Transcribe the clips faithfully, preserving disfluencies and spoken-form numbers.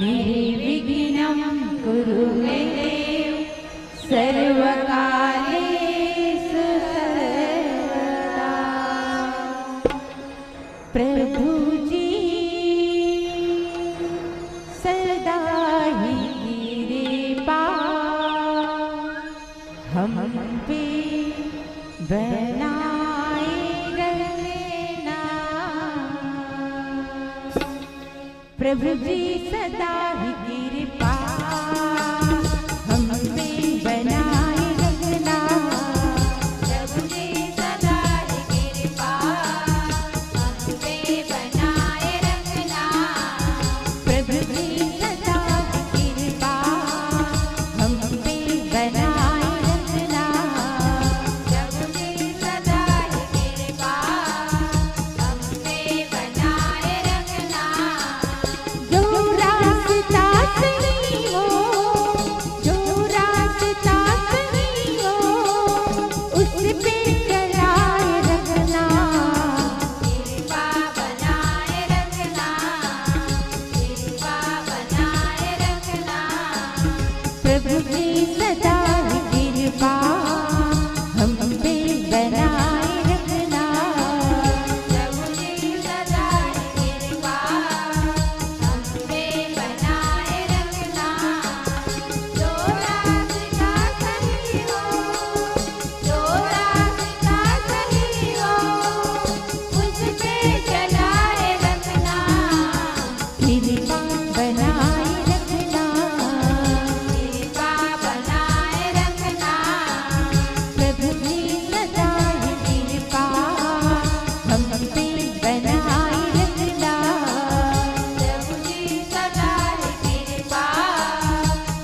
निर्विघ्नं कुरु मे देव सर्वकालेषु सर्वदा। प्रभु जी सदा ही कृपा हम पे बनाए रखना। प्रभु जी सदा ही कृपा हम पे बनाए रखना। प्रभु जी सदा ही कृपा हम पे बनाए रखना। प्रभु जी सदा ही कृपा हम पे बनाए रखना। प्रभु जी सदा ही कृपा हम पे बनाए रखना। जो रास्ता सही हो, जो रास्ता सही हो, उस पे चलाए रखना। कृपा बनाए रखना, कृपा बनाए रखना। प्रभु जी सदा ही कृपा हम पे बनाए रखना। प्रभु जी सदा ही कृपा हम पे बनाए रखना। जो रास्ता सही हो, जो रास्ता सही हो, उस पे चलाए रखना। कृपा बनाए रखना। कृपा बनाए रखना। प्रभु जी सदा ही कृपा हम पे बनाए रखना। प्रभु जी सदा ही कृपा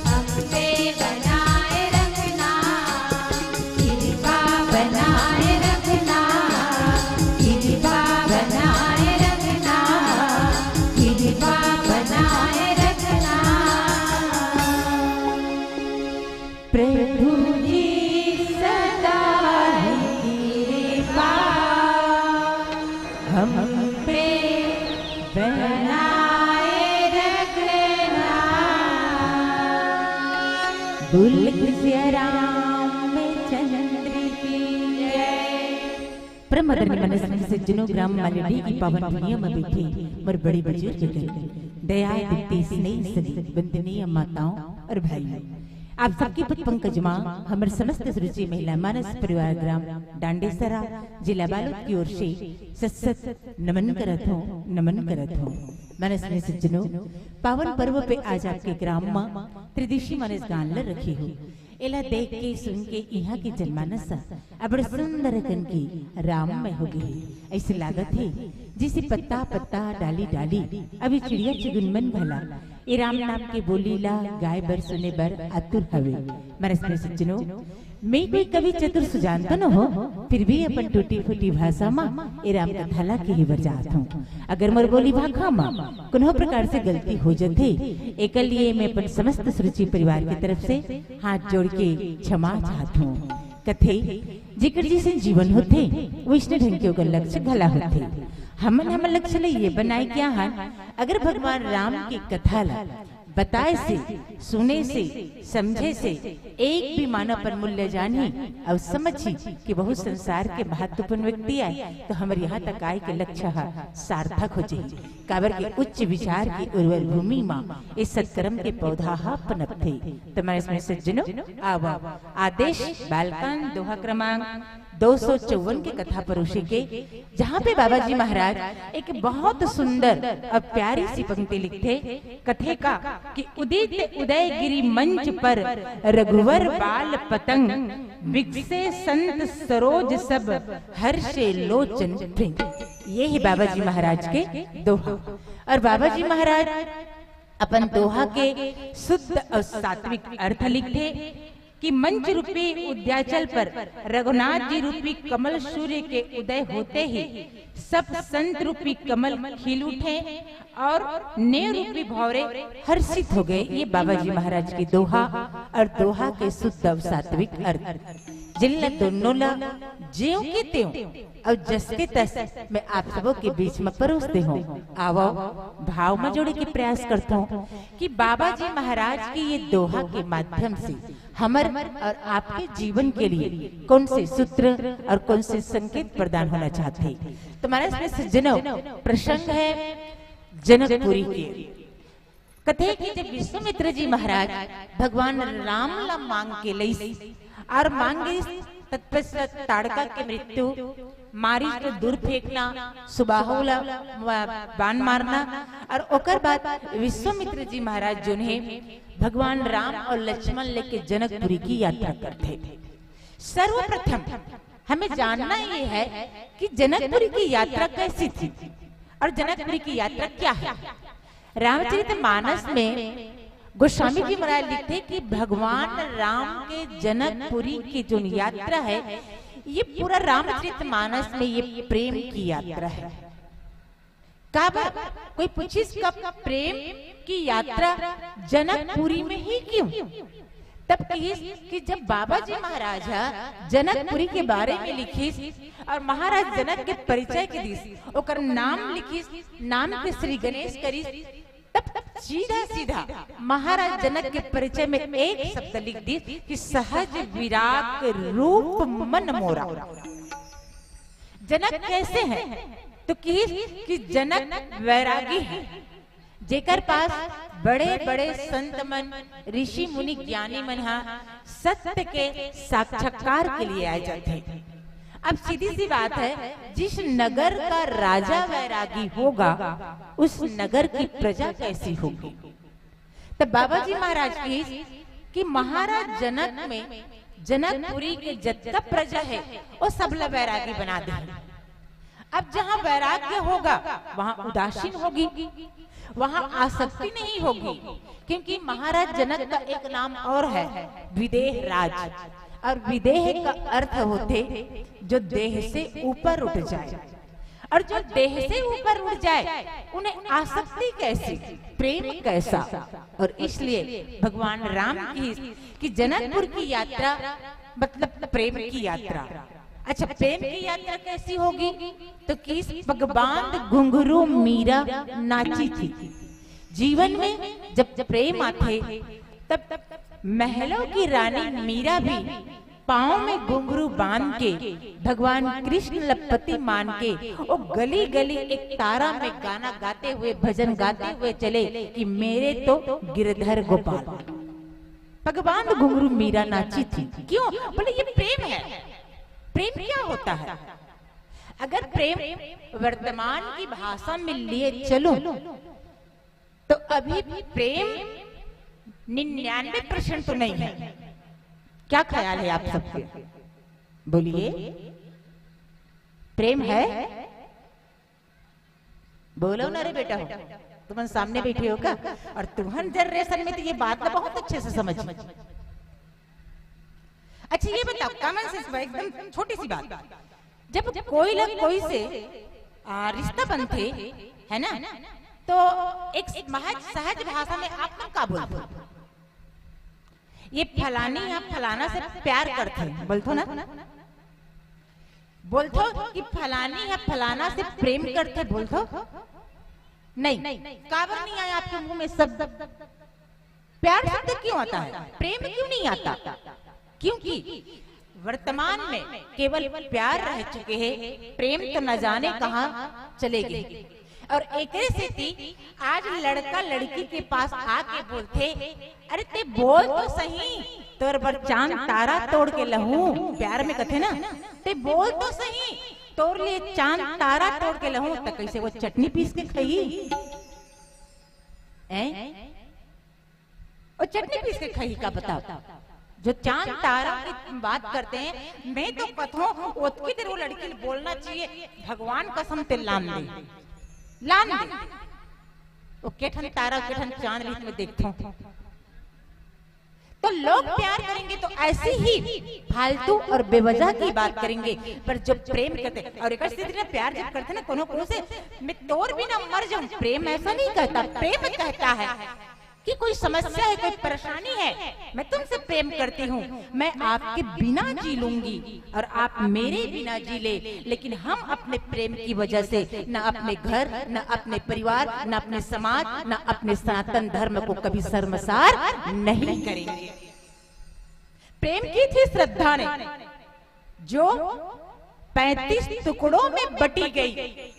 हम पे बनाए रखना। कृपा बनाए रखना। कृपा बनाए रखना। कृपा बनाए रखना। प्रभु जी सदा ही कृपा हम पे बनाए रखना। बोल सिया रामचंद्र की जय। परम आदरणीय माननीय सज्जनों, ग्राम मालेडीह की पावन भुइयां में बैठे मोर बड़े बुजुर्गगण, दया दीप्ति स्नेह सभी वंदनीय माताओं और भाइयों, आप सबके पद पंकज मां हमर समस्त सुरुचि महिला मानस परिवार ग्राम डांडेसरा, जिला बालोद की ओर से सत सत नमन करत हों, नमन करत हों। माननीय सज्जनों, पावन पर्व पे आज आपके ग्राम म त्रिदिशी मानस गान ल रखे हों। एला देख के, सुन के इहाँ के जनमानस ह अबड़ सुंदर अकन के राममय हो गे हे। अइसे लागत हे, जइसे पत्ता पत्ता, डाली डाली, अभी चिड़िया चिगुन मन घला ए राम नाम के बोली ला गाय बर, सुने बर आतुर हवे। माननीय सज्जनों, मैं कोई कवि चतुर सुजान तो न हों, फिर भी अपन टूटी फूटी भाषा म ए राम कथा ला कहे बर जात हों। अगर मोर बोली भाखा म कोनो प्रकार से गलती हो जथे, एकर लिए मैं अपन समस्त सुरुचि परिवार के तरफ से हाथ जोड़ के क्षमा चाहत हों। कथे, जेकर जइसन जीवन होथे, वइसने ढंग के ओकर लक्ष्य घला होथे। हमन हमर लक्ष्य ल ये बनाए के आहन, अगर भगवान राम के कथा ल बताए से, सुने से, समझे से एक भी मानव अपन मूल्य जानही अउ समझही कि बहुत संसार के महत्वपूर्ण व्यक्ति आय, तो हमर यहाँ तक आए के लक्ष्य ह सार्थक हो जाही। काबर के उच्च विचार के उर्वर भूमि म ए सत्कर्म के पौधा ह पनपथे। त माननीय सज्जनों, आवा आदेश बालकान दोहा क्रमांक दो सौ चौवन के कथा परोसे के, जहाँ पे बाबा जी महाराज एक बहुत सुंदर अउ प्यारी सी पंक्ति लिखथे। कथे का कि उदित उदयगिरि मंच पर रघुवर बाल पतंग, बिकसे संत सरोज सब हर्षे लोचन भृंग। ये हे बाबा जी महाराज के दोहा। अउ बाबा जी महाराज अपन दोहा के शुद्ध अउ सात्विक अर्थ लिखथे कि मंच रूपी उद्याचल पर रघुनाथ जी रूपी कमल सूर्य के उदय होते ही सब संत रूपी कमल खिल उठे अउ नेव रूपी भौंरे हर्षित हो गे। ये बाबा जी महाराज के दोहा अउ दोहा के शुद्ध अउ सात्विक अर्थ, जिन ला दोनों ला ज्यों के त्यों अउ जस के तस मैं आप सबो के बीच में परोस दे हूँ। आवो, भाव में जोड़े के प्रयास करता हूँ कि बाबा जी महाराज के ये दोहा के माध्यम से हमर और आपके जीवन के लिए कौन से सूत्र और कौन से संकेत प्रदान होना चाहते हैं। तो महाराज, इसमें से जनक प्रसंग है जनकपुरी के। कथे कि जब विश्वामित्र जी महाराज भगवान राम ला मांग के लइस और मांगिस, तत्पश्चात ताड़का के मृत्यु, मारिच को दूर फेंकना, सुबाहु ला वा-, बाण मारना, और ओकर बाद विश्वामित्र जी महाराज जोन हे भगवान राम और लक्ष्मण लेके जनकपुरी की यात्रा करथे। सर्वप्रथम हमें जानना ये है कि जनकपुरी की यात्रा कैसी थी और जनकपुरी की यात्रा क्या है। रामचरित मानस में गोस्वामी जी महाराज लिखते कि भगवान राम के जनकपुरी की जो यात्रा है, ये पूरा रामचरित मानस में ये प्रेम की यात्रा है। काबर? कोई पूछिस, कब प्रेम की यात्रा जनकपुरी में ही क्यों? तब कहिस कि जब बाबा जी महाराज ह जनकपुरी के बारे में लिखिस और महाराज जनक के परिचय के दिस, ओकर नाम लिखिस, नाम के श्री गणेश करिस, तब सीधा सीधा महाराज जनक के परिचय में एक शब्द लिख दिस कि सहज विराग रूप मन मोरा। जनक कैसे हैं? तो कहिस कि जनक वैरागी है, जेकर पास बड़े-बड़े संत मन, ऋषि मुनि, ज्ञानी मन हा सत्य के साक्षात्कार के लिए आए जाते हैं। अब सीधी सी बात है, जिस नगर का राजा वैरागी होगा, उस नगर की प्रजा कैसी होगी? तब बाबा जी महाराज कहिस कि महाराज जनक में जनकपुरी के जतका प्रजा है, वो सब ला वैरागी बना दे। अब जहाँ वैराग्य होगा, वहाँ उदासीन होगी, वहाँ आसक्ति नहीं होगी, क्योंकि महाराज जनक का एक नाम और है, विदेह राज। और विदेह का अर्थ होते जो देह से ऊपर उठ जाए, और जो देह से ऊपर उठ जाए, उन्हें आसक्ति कैसी, प्रेम कैसा। और इसलिए भगवान राम की कि जनकपुर की यात्रा मतलब प्रेम की यात्रा। अच्छा, प्रेम की यात्रा कैसी होगी? तो कहिस, पगबांध घुंघरू मीरा नाची थी। जीवन में जब प्रेम आथे, तब महलों की रानी मीरा भी पाँव में घुंघरू बांध के भगवान कृष्ण ला पति मान के वो गली गली एक तारा में गाना गाते हुए, भजन गाते हुए चले कि मेरे तो गिरधर गोपाल। पगबांध घुंघरू मीरा नाची थी। क्यों? बोले, ये प्रेम है। प्रेम क्या होता है? अगर प्रेम वर्तमान की भाषा में लिए चलूं, तो अभी प्रेम निन्यानवे परसेंट तो नहीं है। क्या ख्याल है आप सबके? बोलिए, प्रेम है? बोलो ना रे बेटा हो, तुमन सामने बैठे हो का? और तुमन जनरेशन में तो ये बात ना बहुत अच्छे से समझ। अच्छा, ये बताओ, कॉमन सेंस में एकदम छोटी सी बात, जब कोई ना कोई से, आ, रिश्ता बनथे, है ना, तो एक महज सहज भाषा में आप मन का बोलथो? ये फलानी या फलाना से प्यार करथे, बोलथो ना? बोलथो कि फलानी या फलाना से प्रेम करथे, बोलथो? नहीं। काबर नहीं आया आपके मुंह में शब्द? प्यार शब्द क्यों आता है, प्रेम क्यों नहीं आता? क्योंकि वर्तमान में केवल प्यार रह चुके हैं, प्रेम तो न जाने कहाँ चले गए। और एकरे सेती आज लड़का लड़की के पास आके बोलथे, "अरे ते बोल तो सही, तोर बर चांद तारा तोड़ के लहूं।" प्यार में कथे ना, "ते बोल तो सही, तोर लिए चांद तारा तोड़ के लहूं।" त कैसे वो चटनी पीस के खाई? हैं? और चटनी पीस के खाई का बताओ? जो चांद तारा की बात करते हैं, मैं तो कथों ओतकी देर वो लड़की ने बोलना चाहिए, "भगवान कसम ते लान दे, लान दे।" वो केठन तारा, केठन चांद लिहित में देखथों। तो लोग प्यार करेंगे तो ऐसी ही फालतू और बेवजह की बात करेंगे, पर जो प्रेम करते, और एक स्त्री ने प्यार जब करते ना कोनो कोनो से, "मैं तोर बिना मर जाऊं।" प्रेम ऐसा नहीं कहता, प्रेम कहता है, कि कोई समस्या है, कोई परेशानी है, मैं तुमसे प्रेम करती हूँ, मैं आपके बिना जी लूंगी और आप मेरे बिना जी ले, लेकिन हम अपने प्रेम की वजह से न अपने घर, न अपने परिवार, न अपने समाज, न अपने सनातन धर्म को कभी शर्मसार नहीं करेंगे। प्रेम की थी श्रद्धा ने, जो पैंतीस टुकड़ों में बटी गई।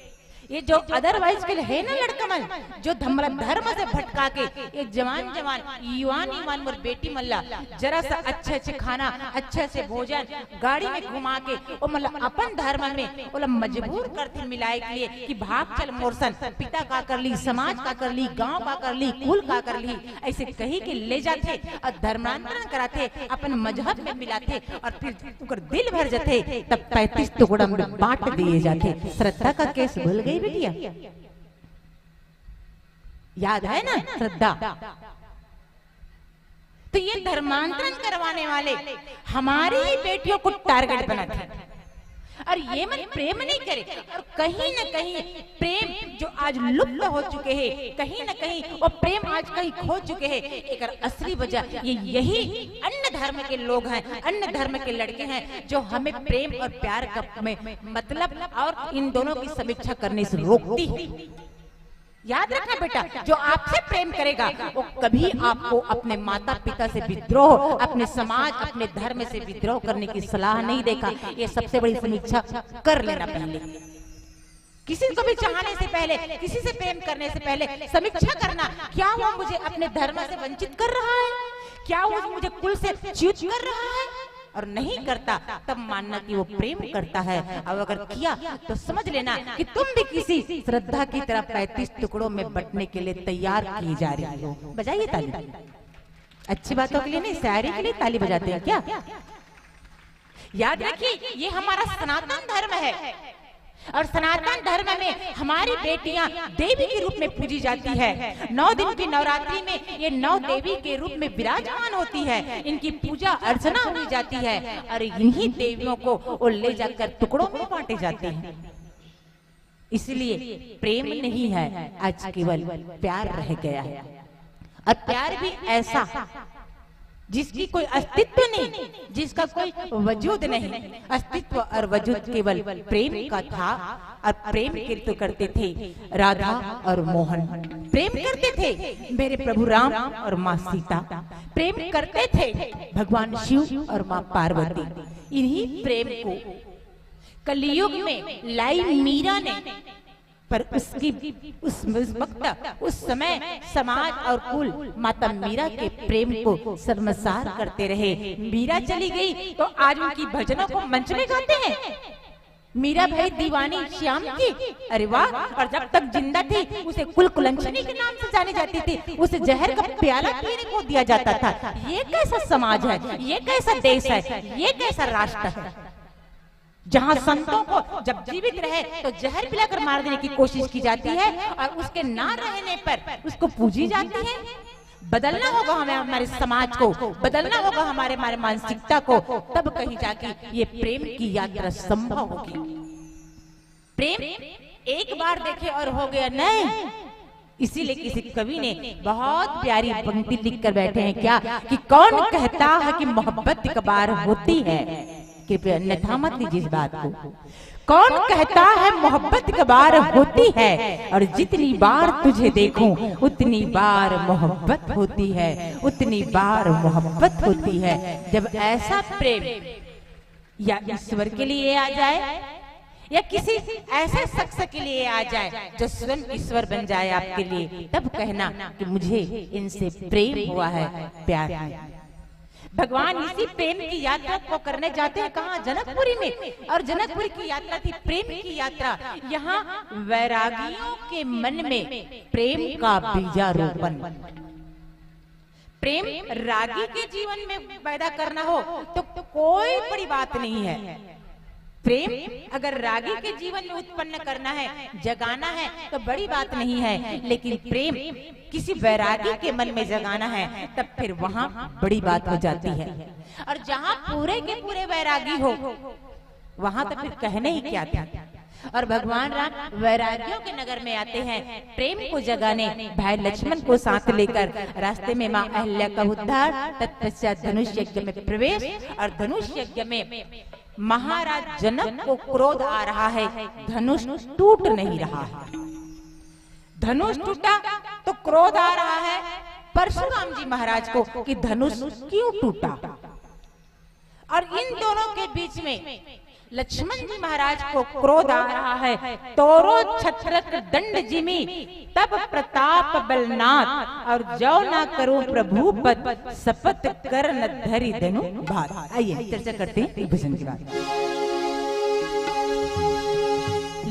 ये जो otherwise के है ना लड़का मन, जो धर्म, धर्म से भटका के, ये जवान जवान, युवान युवान मोर बेटी मन ला जरा सा अच्छे अच्छे खाना, अच्छे से भोजन, गाड़ी में घुमा के, ओ मतलब अपन धर्म में ओला मजबूर करथे मिलाए के लिए कि भाग चल मोर सन, पिता का कर ली, समाज का कर ली, गांव का कर ली, कुल का कर ली, ऐसे कही के ले जाथे और धर्मांतरण कराथे, अपन मजहब में मिलाथे और फिर ओकर दिल भर जथे, तब पैंतीस टुकड़ा में बांट दिए जाथे। श्रद्धा का केस भूल गई बिटिया? याद है ना श्रद्धा? तो ये धर्मांतरण करवाने वाले हमारी ही बेटियों को टारगेट बनाते हैं। और ये मन प्रेम नहीं करे, और कहीं ना कहीं प्रेम जो आज लुप्त हो चुके हैं, कहीं ना कहीं वो प्रेम आज कहीं खो चुके हैं। एक असली वजह ये यही अन्य धर्म के लोग हैं, अन्य धर्म के लड़के हैं, जो हमें प्रेम और प्यार का में मतलब और इन दोनों की समीक्षा करने से रोकती है। याद रखना बेटा, जो आपसे प्रेम करेगा वो कभी आपको अपने माता पिता से विद्रोह, अपने समाज, अपने धर्म से विद्रोह करने की सलाह नहीं देगा। ये सबसे बड़ी समीक्षा कर लेना पहले। किसी को भी चाहने से पहले, किसी से प्रेम करने से पहले समीक्षा करना, क्या वो मुझे अपने धर्म से वंचित कर रहा है, क्या वो मुझे कुल से च्युत कर रहा है? और नहीं करता, तब मानना कि वो प्रेम करता है। और अगर किया तो समझ लेना कि तुम भी किसी श्रद्धा की तरह पैंतीस टुकड़ों में बटने के लिए तैयार की जा रही हो। बजाइए ताली। अच्छी बातों के लिए नहीं, शायरी के लिए ताली बजाते हैं क्या? याद रखिए, ये हमारा सनातन धर्म है। और सनातन धर्म में हमारी बेटियां देवी के रूप में पूजी जाती है। नौ दिन की नवरात्रि में ये नौ देवी के रूप में विराजमान होती है, इनकी पूजा अर्चना हुई जाती है और इन्हीं देवियों को वो ले जाकर टुकड़ों में बांटे जाते हैं। इसलिए प्रेम नहीं है, आज केवल प्यार रह गया है। और प्यार भी ऐसा जिसकी कोई अस्तित्व नहीं, जिसका कोई वजूद नहीं। अस्तित्व और वजूद केवल प्रेम का था और प्रेम के तो करते थे राधा और मोहन, प्रेम करते थे मेरे प्रभु राम और माँ सीता, प्रेम करते थे भगवान शिव और माँ पार्वती। इन्हीं प्रेम को कलयुग में लाई मीरा ने, पर उसकी उस, उस वक्त, उस समय समाज और कुल माता मीरा के प्रेम को शर्मसार करते रहे। मीरा चली गई तो आज उनकी भजनों को मंच में गाते हैं, मीरा भई दीवानी श्याम की। अरे वाह। और जब तक जिंदा थी उसे कुल कुलंचनी के नाम से जानी जाती थी, उसे जहर का प्याला पीने को दिया जाता था। ये कैसा समाज है, ये कैसा देश है, ये कैसा राष्ट्र है, जहां संतों को जब जीवित रहे तो जहर पिलाकर मार देने की कोशिश की जाती है और उसके ना रहने पर उसको पूजी जाती है। बदलना होगा हमें, हमारे समाज को बदलना होगा, हमारे हमारे मानसिकता को, तब कहीं जाके ये प्रेम की यात्रा संभव होगी। प्रेम एक बार देखे और हो गया नहीं, इसीलिए किसी कवि ने बहुत प्यारी पंक्ति लिख कर बैठे हैं क्या, कि कौन कहता है कि मोहब्बत एक बार होती है। कृपया अन्यथा मत लीजिए इस बात को। कौन कहता है मोहब्बत एक बार होती है, और जितनी बार तुझे देखूं उतनी बार मोहब्बत होती है, उतनी बार मोहब्बत होती है। जब ऐसा प्रेम या ईश्वर के लिए आ जाए या किसी ऐसे शख्स के लिए आ जाए जो स्वयं ईश्वर बन जाए आपके लिए, तब कहना कि मुझे इनसे प्रेम हुआ है, प्यार है। भगवान इसी प्रेम की यात्रा को करने जाते हैं कहाँ? जनकपुरी में। और जनकपुरी की यात्रा थी प्रेम की यात्रा। यहाँ वैरागियों के मन में प्रेम का बीजारोपण। प्रेम रागी के जीवन में पैदा करना हो तो कोई बड़ी बात नहीं है। प्रेम अगर रागी के जीवन में उत्पन्न करना है, जगाना है, तो बड़ी बात नहीं है, लेकिन प्रेम किसी वैरागी के मन में जगाना है, तब फिर वहां बड़ी बात हो जाती है। और जहां पूरे के पूरे वैरागी हो, वहां तो फिर कहने ही क्या था। और भगवान राम वैरागियों के नगर में आते हैं प्रेम को जगाने। भाई लक्ष्मण को साथ लेकर रास्ते में माँ अहल्या का उद्धार, तत्पश्चात धनुष यज्ञ में प्रवेश। और धनुष यज्ञ में महाराज जनक को क्रोध आ रहा है, धनुष टूट नहीं रहा है। धनुष टूटा तो क्रोध आ रहा है परशुराम जी महाराज को कि धनुष क्यों टूटा। और इन दोनों के बीच में लक्ष्मण जी महाराज को क्रोध आ रहा है। तोरो छत्रक दंड जिमि तब प्रताप बलनाथ, और जो ना करो प्रभु पद, शपथ कर न धरि धनु भात। आइए चर्चा करते हैं भजन के बाद।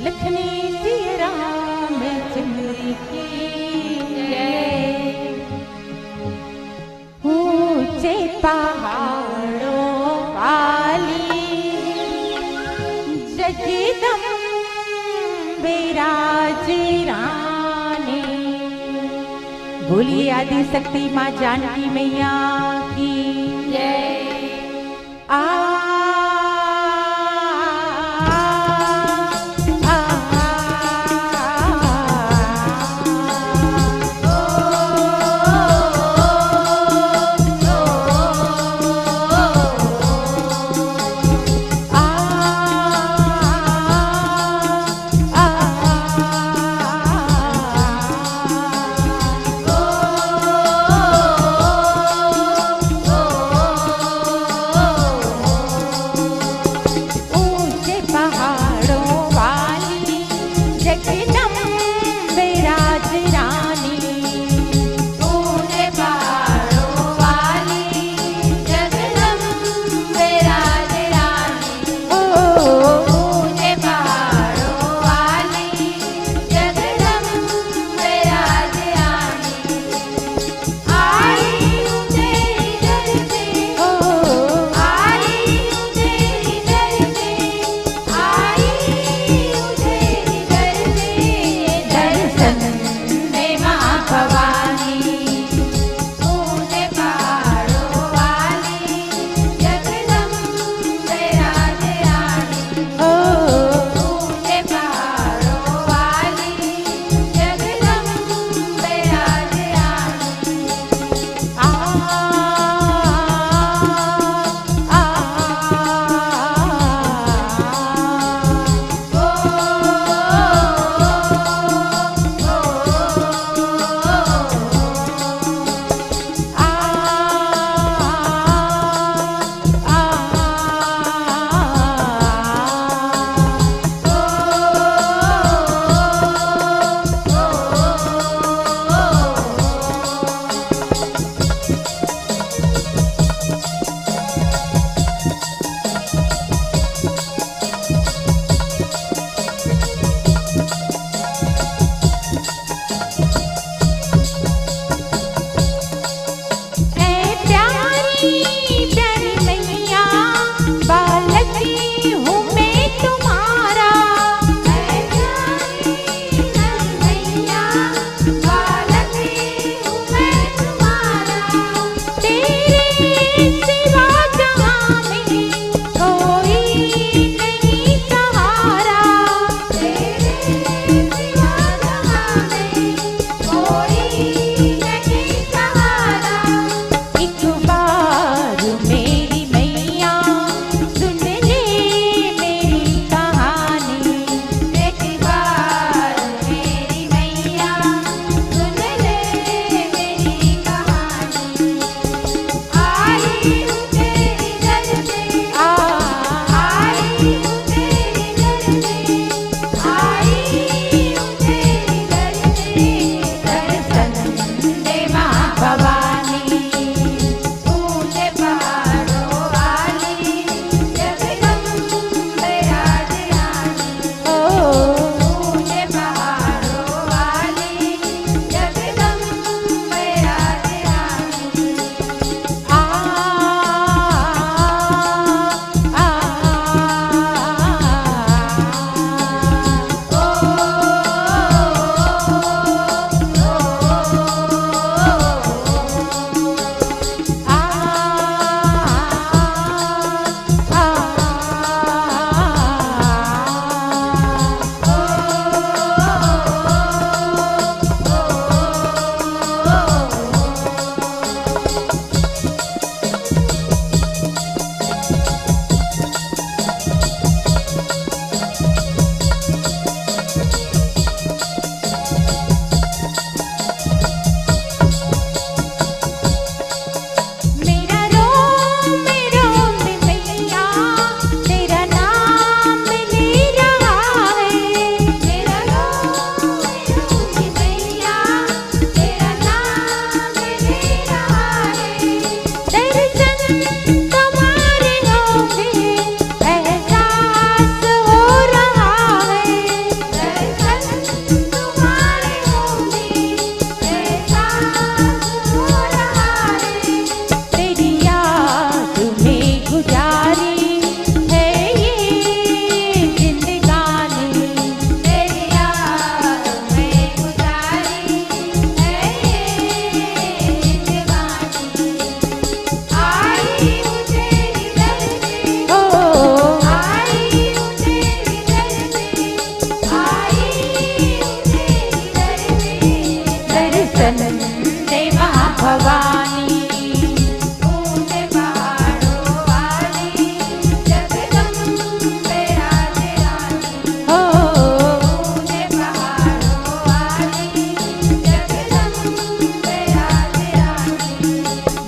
लखनी सिया राम चंद्र की जय। ऊंचे पहाड़ों वाली जगदम्बे राज रानी। बोलिए आदि शक्ति माँ जानकी मैया की जय। आ, आ, आ, आ,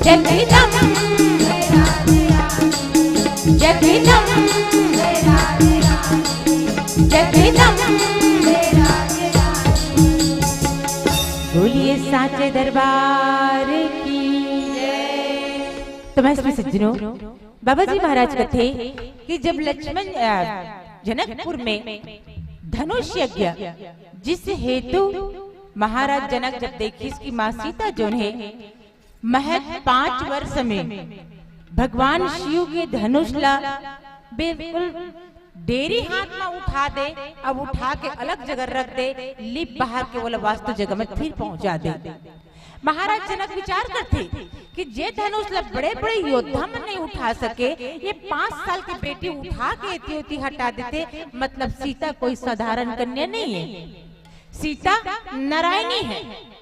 जगदम जगदम जगदम। बोलिए साचे दरबार की। तो मैं सभी सज्जनों, बाबा जी महाराज कथे कि जब लक्ष्मण, अ, जनकपुर में धनुष यज्ञ, जिस हेतु महाराज जनक जब देखिस कि माँ सीता जोन हे महज पाँच वर्ष में भगवान शिव के धनुष ला बिल्कुल डेरी हाथ में उठा दे, अब उठा के अलग जगह रख दे, लिप बाहर के वाला वास्तु जगह में फिर पहुंचा दे। महाराज जनक विचार करथे कि जे धनुष ला बड़े-बड़े योद्धा मन नहीं उठा सके, ये पाँच साल की बेटी उठा के एती ओती हटा देथे, मतलब सीता कोई साधारण कन्या नहीं है, सीता नारायणी है,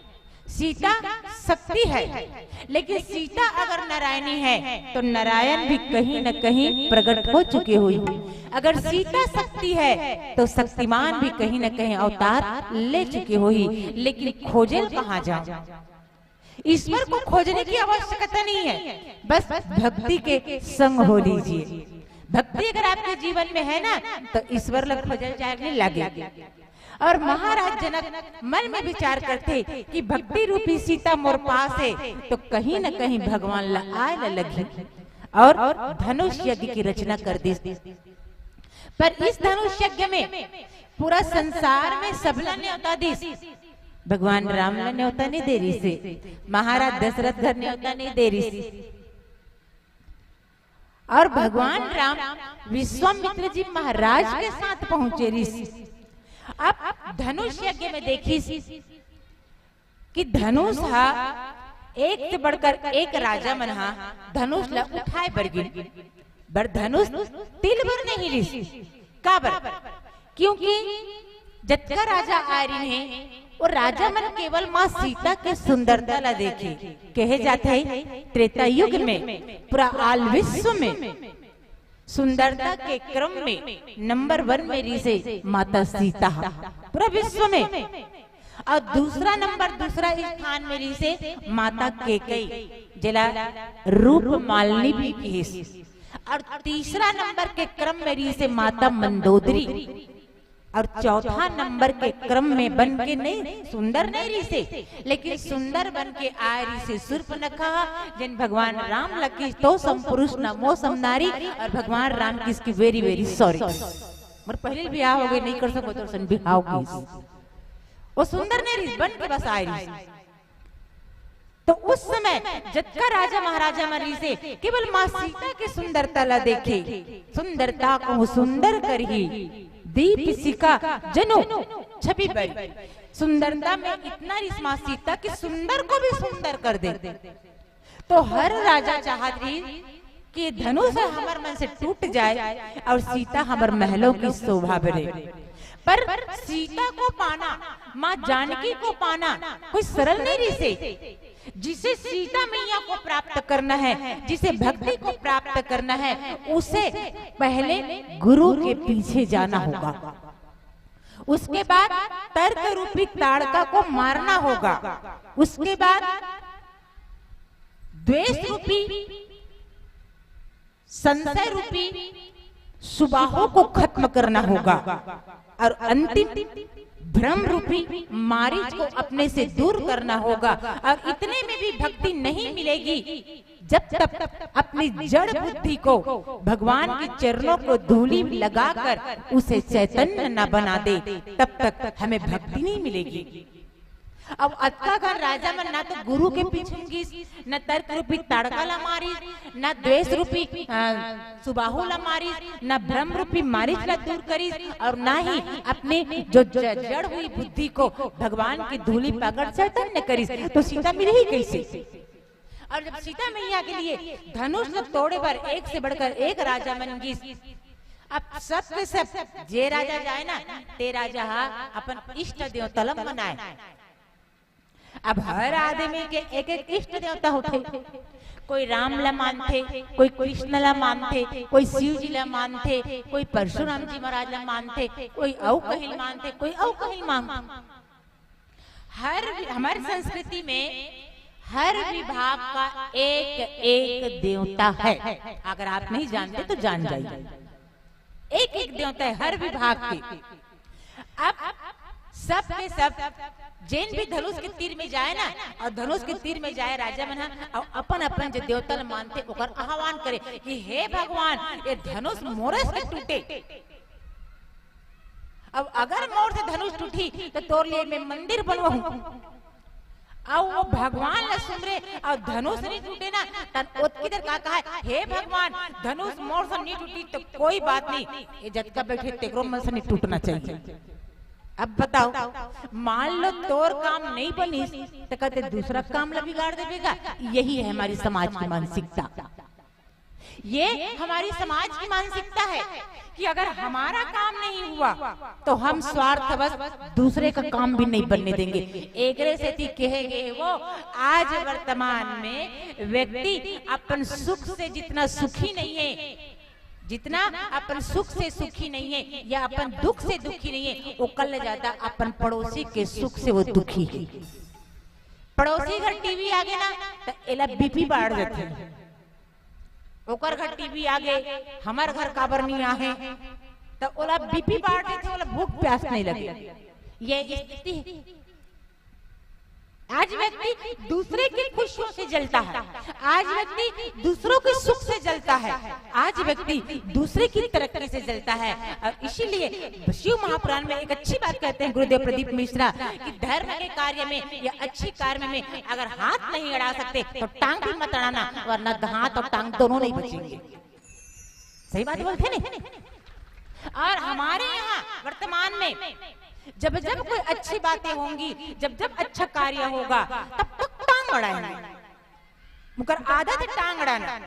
सीता शक्ति है। लेकिन सीता अगर नारायणी है तो नारायण भी कहीं न कहीं प्रकट हो चुके हुई। अगर सीता शक्ति है तो शक्तिमान भी कहीं न कहीं अवतार ले चुके हुई। लेकिन खोजे ल कहाँ जाओ? ईश्वर को खोजने की आवश्यकता नहीं है, बस भक्ति के संग हो लीजिए। भक्ति अगर आपके जीवन में है ना, तो ईश्वर ला खोजल जाए नहीं लगे। और महाराज जनक मन में विचार करथे कि भक्ति रूपी सीता मोर पास है, तो कहीं न कहीं भगवान ला आए ला लगही। और धनुष यज्ञ की रचना कर दिस। पर इस धनुष यज्ञ में पूरा संसार में सबला न्योता दिस, भगवान राम ला न्योता नहीं दे रिहिसे, महाराज दशरथ घर न्योता नहीं दे रिहिसे। और भगवान राम विश्वामित्र जी महाराज के साथ पहुंचे रिहिस। अब धनुष यज्ञ में देखिस कि धनुष हा एक से बढ़कर एक राजा मन हा धनुष ला उठाए बर गिन, बर धनुष तिल बर नहीं रिहिस। काबर? क्योंकि जतका राजा आए रिहिन हे, वो राजा मन केवल माँ सीता के सुंदरता ला देखे। कहे जाथे त्रेता युग में पूरा all विश्व में सुंदरता के क्रम में number one में रिहिसे माता सीता, पूरा विश्व में। और दूसरा number, दूसरा स्थान में रिहिसे माता कैकेयी, जेला रूप मालिनी भी कहिस। और तीसरा number के क्रम में रिहिसे माता मंदोदरी। और चौथा number के क्रम में बन के नहीं, सुंदर नहीं रिहिसे, लेकिन सुंदर बन के आए रिहिसे सूर्पनखा, जेन भगवान राम ला किहिस, "तो सम पुरुष न मो सम नारी", और भगवान राम किहिस कि "Very, very sorry, मोर पहले बिहाव हो गे, नहीं कर सकों तोर संग बिहाव" किहिस। वो सुंदर नहीं रिहिस, बन के बस आए रिहिस। तो उस समय जतका राजा महाराजा मन रिहिसे, केवल माँ सीता के सुंदरता ला देखे। सुंदरता को सुंदर करही, दीप शिखा जनु छवि बरी। सुंदरता में इतना रिहिस माँ सीता कि सुंदर को भी सुंदर कर दे। तो हर राजा चाहत रिहिस कि धनुष हमर मन से टूट जाए और सीता हमर महलों की शोभा बढ़े। पर सीता को पाना, माँ जानकी को पाना कोई सरल नहीं रिहिसे। जिसे सीता मैया को प्राप्त करना है, जिसे भक्ति को प्राप्त करना है, उसे पहले गुरु के पीछे जाना होगा। उसके बाद तर्क रूपी ताड़का को मारना होगा। उसके बाद द्वेष रूपी, संशय रूपी सुबाहों को खत्म करना होगा और अंतिम भ्रम रूपी मारीच को अपने से दूर करना होगा। और इतने में भी भक्ति नहीं मिलेगी जब तक अपनी जड़ बुद्धि को भगवान के चरणों को धूलि लगाकर उसे चैतन्य न बना दे, तब तक हमें भक्ति नहीं मिलेगी। अब अतका घन राजा मन ना तो गुरु के पीछे गिस, न तर्क रूपी ताड़का ला मारिस, न द्वेष रूपी, अ, सुबाहु ला मारिस, न भ्रम रूपी मारिच ला दूर करिस, और ना ही अपने जो ज-, जड़ हुई बुद्धि को भगवान की धूलि पाकर चैतन्य करिस, तो सीता मिलही कैसे? और जब सीता मैया के लिए धनुष ला तोड़े बर एक से बढ़कर एक राजा मन गिस, अब सब के सब जे राजा जाए ना, ते राजा हा अपन इष्ट देवता ला मनाए। अब हर आदमी के एक एक इष्ट देवता होथे। कोई राम ला मानथे, कोई कृष्ण ला मानथे, कोई शिव जी ला मानथे, कोई परशुराम जी महाराज ला मानथे, कोई अउ कहीं मानथे, कोई अउ कहीं मानथे। हर, हमारी संस्कृति में हर विभाग का एक एक देवता है। अगर आप नहीं जानते तो जान जाइए, एक एक देवता है हर विभाग के। अब सब के सब जेन भी धनुष के तीर में जाए ना, और धनुष के तीर में जाए राजा मन ह, और अपन अपन जो देवता ल मानथे ओकर आह्वान करे कि हे भगवान, ये धनुष मोरे से टूटे। अब अगर मोर से धनुष टूटी तो तोर लिए मैं मंदिर बनवाहूं। अउ वो भगवान ला सुमरे अउ धनुष नहीं टूटे ना, तन ओतकी देर का कहा, हे भगवान, धनुष मोर से नहीं टूटी तो कोई बात नहीं, ये जतका बैठे तेकरो मन से नहीं टूटना चाहिए। अब बताओ, मान लो तोर काम नहीं बनिस तो कहते दूसरा काम ला बिगाड़ देबे का। यही है हमारी समाज की मानसिकता, ये हमारी समाज की मानसिकता है कि अगर हमारा काम नहीं हुआ तो हम स्वार्थवश दूसरे का काम भी नहीं बनने देंगे। एकरे सेती कहे गए वो, आज वर्तमान में व्यक्ति अपन सुख से जितना सुखी नहीं है, जितना अपन सुख से सुखी नहीं है या अपन दुख से दुखी नहीं है, ओकर ले ज्यादा अपन पड़ोसी के सुख से वो दुखी है। पड़ोसी घर टीवी आगे ना, तो एला बीपी बाढ़ जाथे। ओकर घर टीवी आगे, हमर घर काबर नहीं आहे, तो ओला बीपी बाढ़ देथे, ओला भूख प्यास नहीं लगे। ये स्थिति। आज व्यक्ति दूसरे की खुशियों से जलता है, आज व्यक्ति दूसरों के सुख से जलता है, आज व्यक्ति दूसरे की तरक्की से जलता है। और इसीलिए शिव महापुराण में एक अच्छी बात कहते हैं गुरुदेव प्रदीप मिश्रा कि धर्म के कार्य में या अच्छी कार्य में अगर हाथ नहीं अड़ा सकते तो टांग भी मत अड़ाना, वरना हाथ और टांग दोनों नहीं बचेंगे। सही बात बोलते नहीं? और हमारे यहाँ वर्तमान में जब जब कोई अच्छी बातें होंगी, जब जब अच्छा कार्य होगा, तब तक टांग अड़ाएंगे। मुकर आदत है टांग अड़ाना।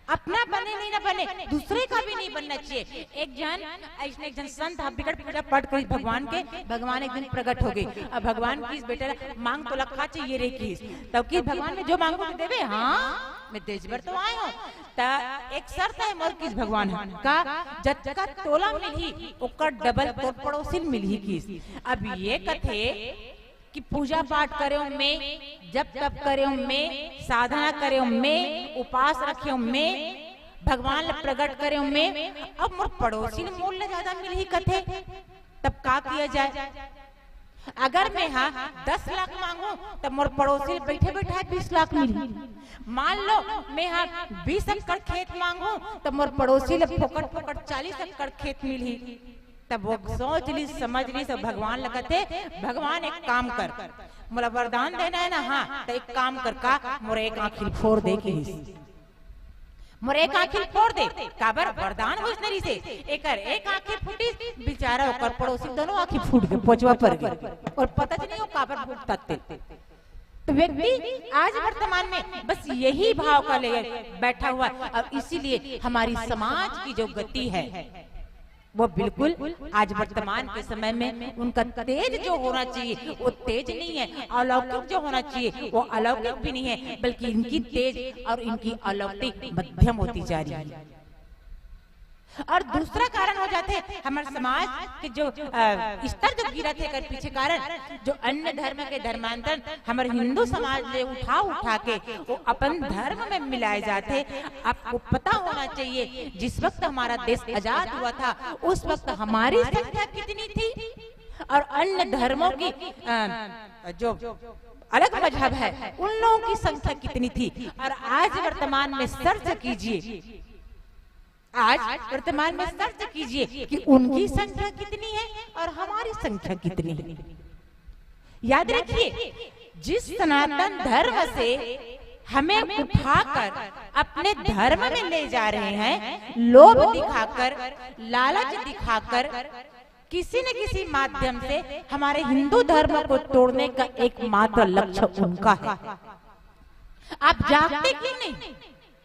अपना बने नहीं ना बने, दूसरे का भी नहीं बनना चाहिए। एक जन, ऐसने एक जन संत ह, बिकट पूजा पाठ करिस भगवान के, भगवान एक दिन प्रकट हो गए। अब भगवान किहिस, बेटा, मांग तो लखा चाहिए रे किहिस। तब किहिस, भगवान, मैं जो मांगू तो देबे, हाँ, मैं देज बर तो आए हूँ। त एक शर्त है मोर किहिस भगवान ह, का जतका तोला मिलही, ओकर डबल तोर पड़ोसी ल मिलही किहिस। अब ये कथे कि पूजा पाठ करेंव मैं, जप तप करेंव मैं, साधना करेंव मैं, उपास रखेंव मैं, भगवान ल प्रकट करेंव मैं, अब मोर पड़ोसी ल मोर ले ज्यादा मिलही कथे, तब का किया जाए? अगर मैं हा दस लाख मांगू, तब मोर पड़ोसी ल बैठे बैठाए बीस लाख मिलही। मान लो मैं हा बीस एकड़ खेत मांगू, तब मोर पड़ोसी ल फोकट फोकट चालीस एकड़ खेत मिलही। तब वो सोच लिस, समझ लिस, सब भगवान ल कथे, भगवान एक काम कर, मोला वरदान देना है ना, हाँ, त एक काम कर, का मोर एक आँखी ल फोर दे किहिस। मोर एक आँखी ल फोर दे, काबर वरदान होइस न रिहिसे, एकर एक आँखी फूटिस, बेचारा ओकर पड़ोसी दोनों आँखी फूट के पोचवा पर गे, और पता च नहीं हो काबर भुगतत ते। तो व्यक्ति आज वर्तमान में बस यही भाव का ले बैठा हुआ है, और इसीलिए हमारी समाज की जो गति है, वो बिल्कुल आज वर्तमान के समय में उनका तेज जो होना चाहिए, वो तेज नहीं है। अलौकिक जो होना चाहिए, वो अलौकिक भी नहीं है, बल्कि इनकी तेज और इनकी अलौकिक मध्यम होती जा रही है। और दूसरा कारण हो जाथे हमर समाज के जो, अ, स्तर जो गिरत हे, एकर पीछे कारण जो अन्य धर्म के धर्मांतरण हमर हिंदू समाज ले उठा उठा के वो अपन धर्म में मिलाए जाथे। आपको पता होना चाहिए, जिस वक्त हमारा देश आजाद हुआ था, उस वक्त हमारी संख्या कितनी थी और अन्य धर्मों की, अ, जो अलग मजहब है, उन लोगों की संख्या कितनी थी, और आज वर्तमान में search कीजिए, आज वर्तमान में search कीजिए कि उनकी संख्या कितनी है और हमारी संख्या कितनी है। याद रखिए, जिस सनातन धर्म से हमें उठाकर अपने धर्म में ले जा रहे हैं, लोभ दिखाकर, लालच दिखाकर, किसी न किसी माध्यम से हमारे हिंदू धर्म को तोड़ने का एकमात्र लक्ष्य उनका है। आप जागते क्यों नहीं?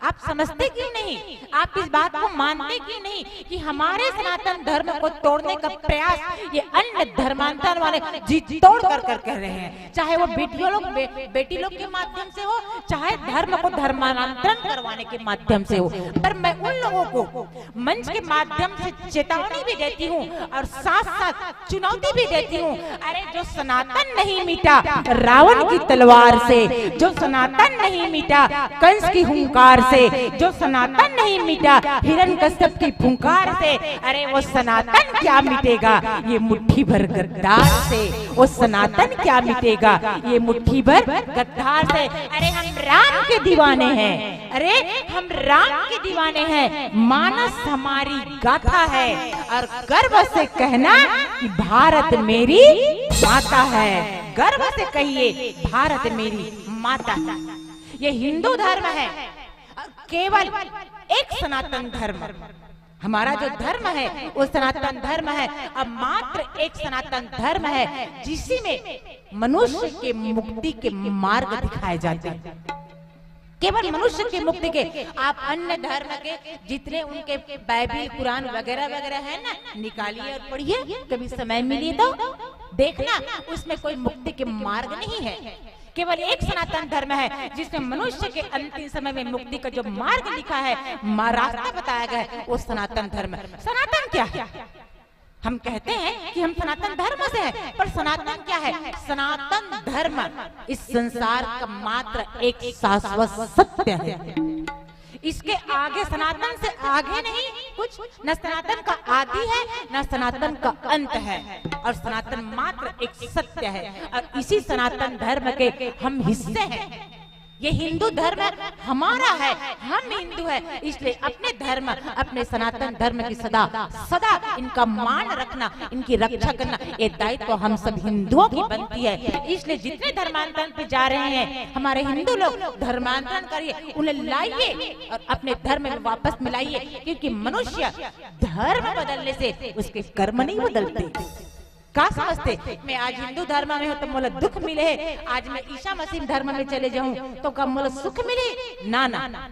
आप समझते क्यों नहीं? आप इस बात को मानते क्यों नहीं कि हमारे सनातन धर्म को तोड़ने का प्रयास ये अन्य धर्मांतरण वाले जी तोड़ कर कर कर रहे हैं, चाहे वो बेटियों लोग बे, बेटी लोग के माध्यम से हो, चाहे धर्म को धर्मांतरण करवाने के माध्यम से हो। पर मैं उन लोगों को मंच के माध्यम से चेतावनी भी देती हूँ और साथ साथ चुनौती भी देती हूँ। अरे, जो सनातन नहीं मिटा रावण की तलवार से, जो सनातन नहीं मिटा कंस की हुंकार से, जो सनातन नहीं मिटा हिरण्यकश्यप की फुंकार से, अरे, वो सनातन क्या मिटेगा ये मुट्ठी भर गद्दार से? वो सनातन क्या मिटेगा ये मुट्ठी भर गद्दार से? अरे, हम राम के दीवाने हैं। अरे, हम राम के दीवाने हैं। मानस हमारी गाथा है और गर्व से कहना कि भारत मेरी माता है। गर्व से कहिए, भारत मेरी माता है। ये हिंदू धर्म है और केवल एक सनातन धर्म। हमारा जो धर्म है वो सनातन धर्म है। अब मात्र एक सनातन धर्म है जिसी में मनुष्य के मुक्ति के मार्ग दिखाए जाते हैं, केवल मनुष्य के मुक्ति के। आप अन्य धर्म के जितने उनके बाइबिल, कुरान वगैरह वगैरह है ना, निकालिए और पढ़िए, कभी समय मिले तो देखना, उसमें कोई मुक्ति के मार्ग नहीं है। केवल एक सनातन धर्म है जिसमें मनुष्य के अंतिम समय में मुक्ति का जो मार्ग लिखा है, मा-, रास्ता बताया गया है, वो सनातन धर्म है। सनातन क्या है? हम कहते हैं कि हम सनातन धर्म से हैं, पर सनातन क्या है? सनातन धर्म इस संसार का मात्र एक शाश्वत सत्य है। इसके आगे, सनातन से आगे नहीं कुछ, न सनातन का आदि है, न सनातन का अंत है, और सनातन मात्र एक सत्य है। और इसी सनातन धर्म के हम हिस्से हैं। ये हिंदू धर्म हमारा है, हम हिंदू हैं, इसलिए अपने धर्म, अपने सनातन धर्म की सदा, सदा इनका मान रखना, इनकी रक्षा करना, ये दायित्व हम सब हिंदुओं की बनती है। इसलिए जितने धर्मांतरण पे जा रहे हैं हमारे हिंदू लोग, धर्मांतरण करिए, उन्हें लाइए और अपने धर्म में वापस मिलाइए, क्योंकि मनुष्य धर्म बदलने से उसके कर्म नहीं बदलते। का समझते? मैं आज हिंदू धर्म में हूँ तो मोला दुख मिले है, आज मैं ईसा मसीह धर्म में चले जाऊं तो का मोला सुख मिले? ना, ना।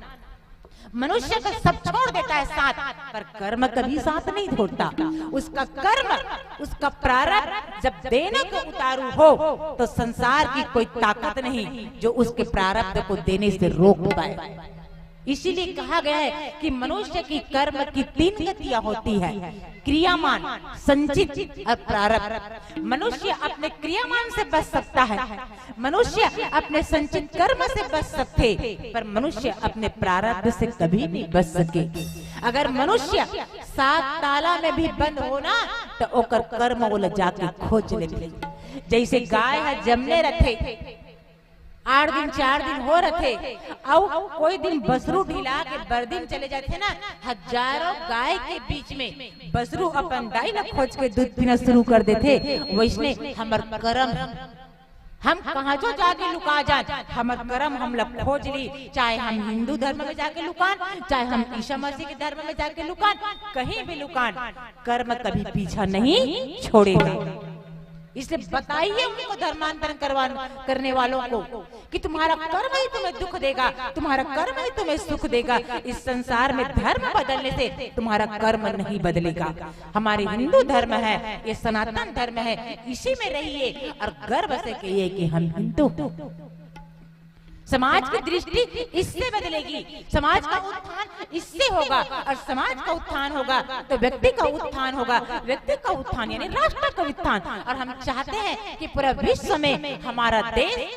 मनुष्य का सब छोड़ देता है साथ, पर कर्म कभी साथ नहीं छोड़ता। उसका कर्म, उसका प्रारब्ध जब देने को उतारू हो, तो संसार की कोई ताकत नहीं जो उसके प्रारब्ध को देने से रोक पाए। इसीलिए कहा गया है कि मनुष्य की कर्म की तीन गतियां होती है, क्रियामान, संचित और प्रारब्ध। मनुष्य अपने क्रियामान से बच सकता है, मनुष्य अपने संचित कर्म से बच सकते, पर मनुष्य अपने प्रारब्ध से कभी नहीं बच सके। अगर मनुष्य सात ताला में भी बंद हो ना, तो ओकर कर्म वो ले जाके खोज लेते। जैसे गाय है जमने रहते, आठ दिन, चार दिन हो रथे, अउ कोई दिन बसरू ढिला के बरदी म चले जाथे ना, हजारों गाय के बीच में बसरू अपन दाई ला खोज के दूध पीना शुरू कर देथे। वैसने हमर करम, हम कहाँ जो जाके लुका जान, हमर करम हमला खोज ली। चाहे हम हिंदू धर्म में जाके लुकान, चाहे हम ईसा मसीह के धर्म में जाके लुकान, कहीं भी लुकान, कर्म कभी पीछा नहीं छोड़ेगा। इसलिए बताइए उनको, धर्मांतरण करवा, करने वालों को, कि तुम्हारा कर्म ही तुम्हें दुख देगा, तुम्हारा कर्म ही तुम्हें सुख देगा। इस संसार में धर्म बदलने से तुम्हारा कर्म नहीं बदलेगा। हमारे हिंदू धर्म है, ये सनातन धर्म है, इसी में रहिए और गर्व से कहिए कि हम हिंदू। समाज की दृष्टि इससे बदलेगी, समाज का उत्थान इससे होगा, और समाज का उत्थान होगा तो व्यक्ति का उत्थान होगा, व्यक्ति का उत्थान यानी राष्ट्र का उत्थान। और हम चाहते हैं कि पूरा विश्व में हमारा देश,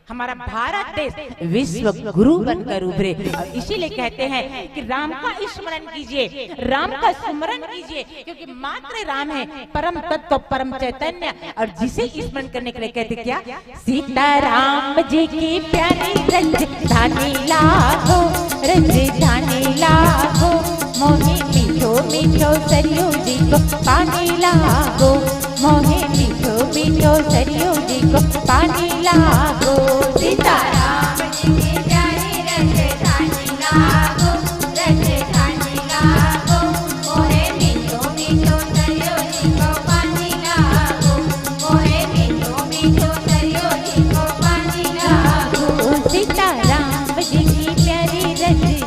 हमारा भारत देश विश्व गुरु बनकर उभरे। और इसीलिए कहते हैं कि राम का स्मरण कीजिए, राम का स्मरण कीजिए, क्योंकि मात्र राम है परम तत्व, परम चैतन्य। और जिसे स्मरण करने के लिए कहते क्या? सीताराम जी की प्यारी रजधानी लाखो, रजधानी लाखो, मोहे मीठो मीठो सरयू जी को पानी लाखो, मोहे मीठो मीठो सरयू जी को पानी लाखो। सीताराम जी की प्यारी रजधानी लाखो, रजधानी लाखो, मोहे मीठो मीठो सरयू जी को पानी लाखो, मोहे मीठो मीठो सरयू जी को पानी लाखो। सीताराम जी की प्यारी रज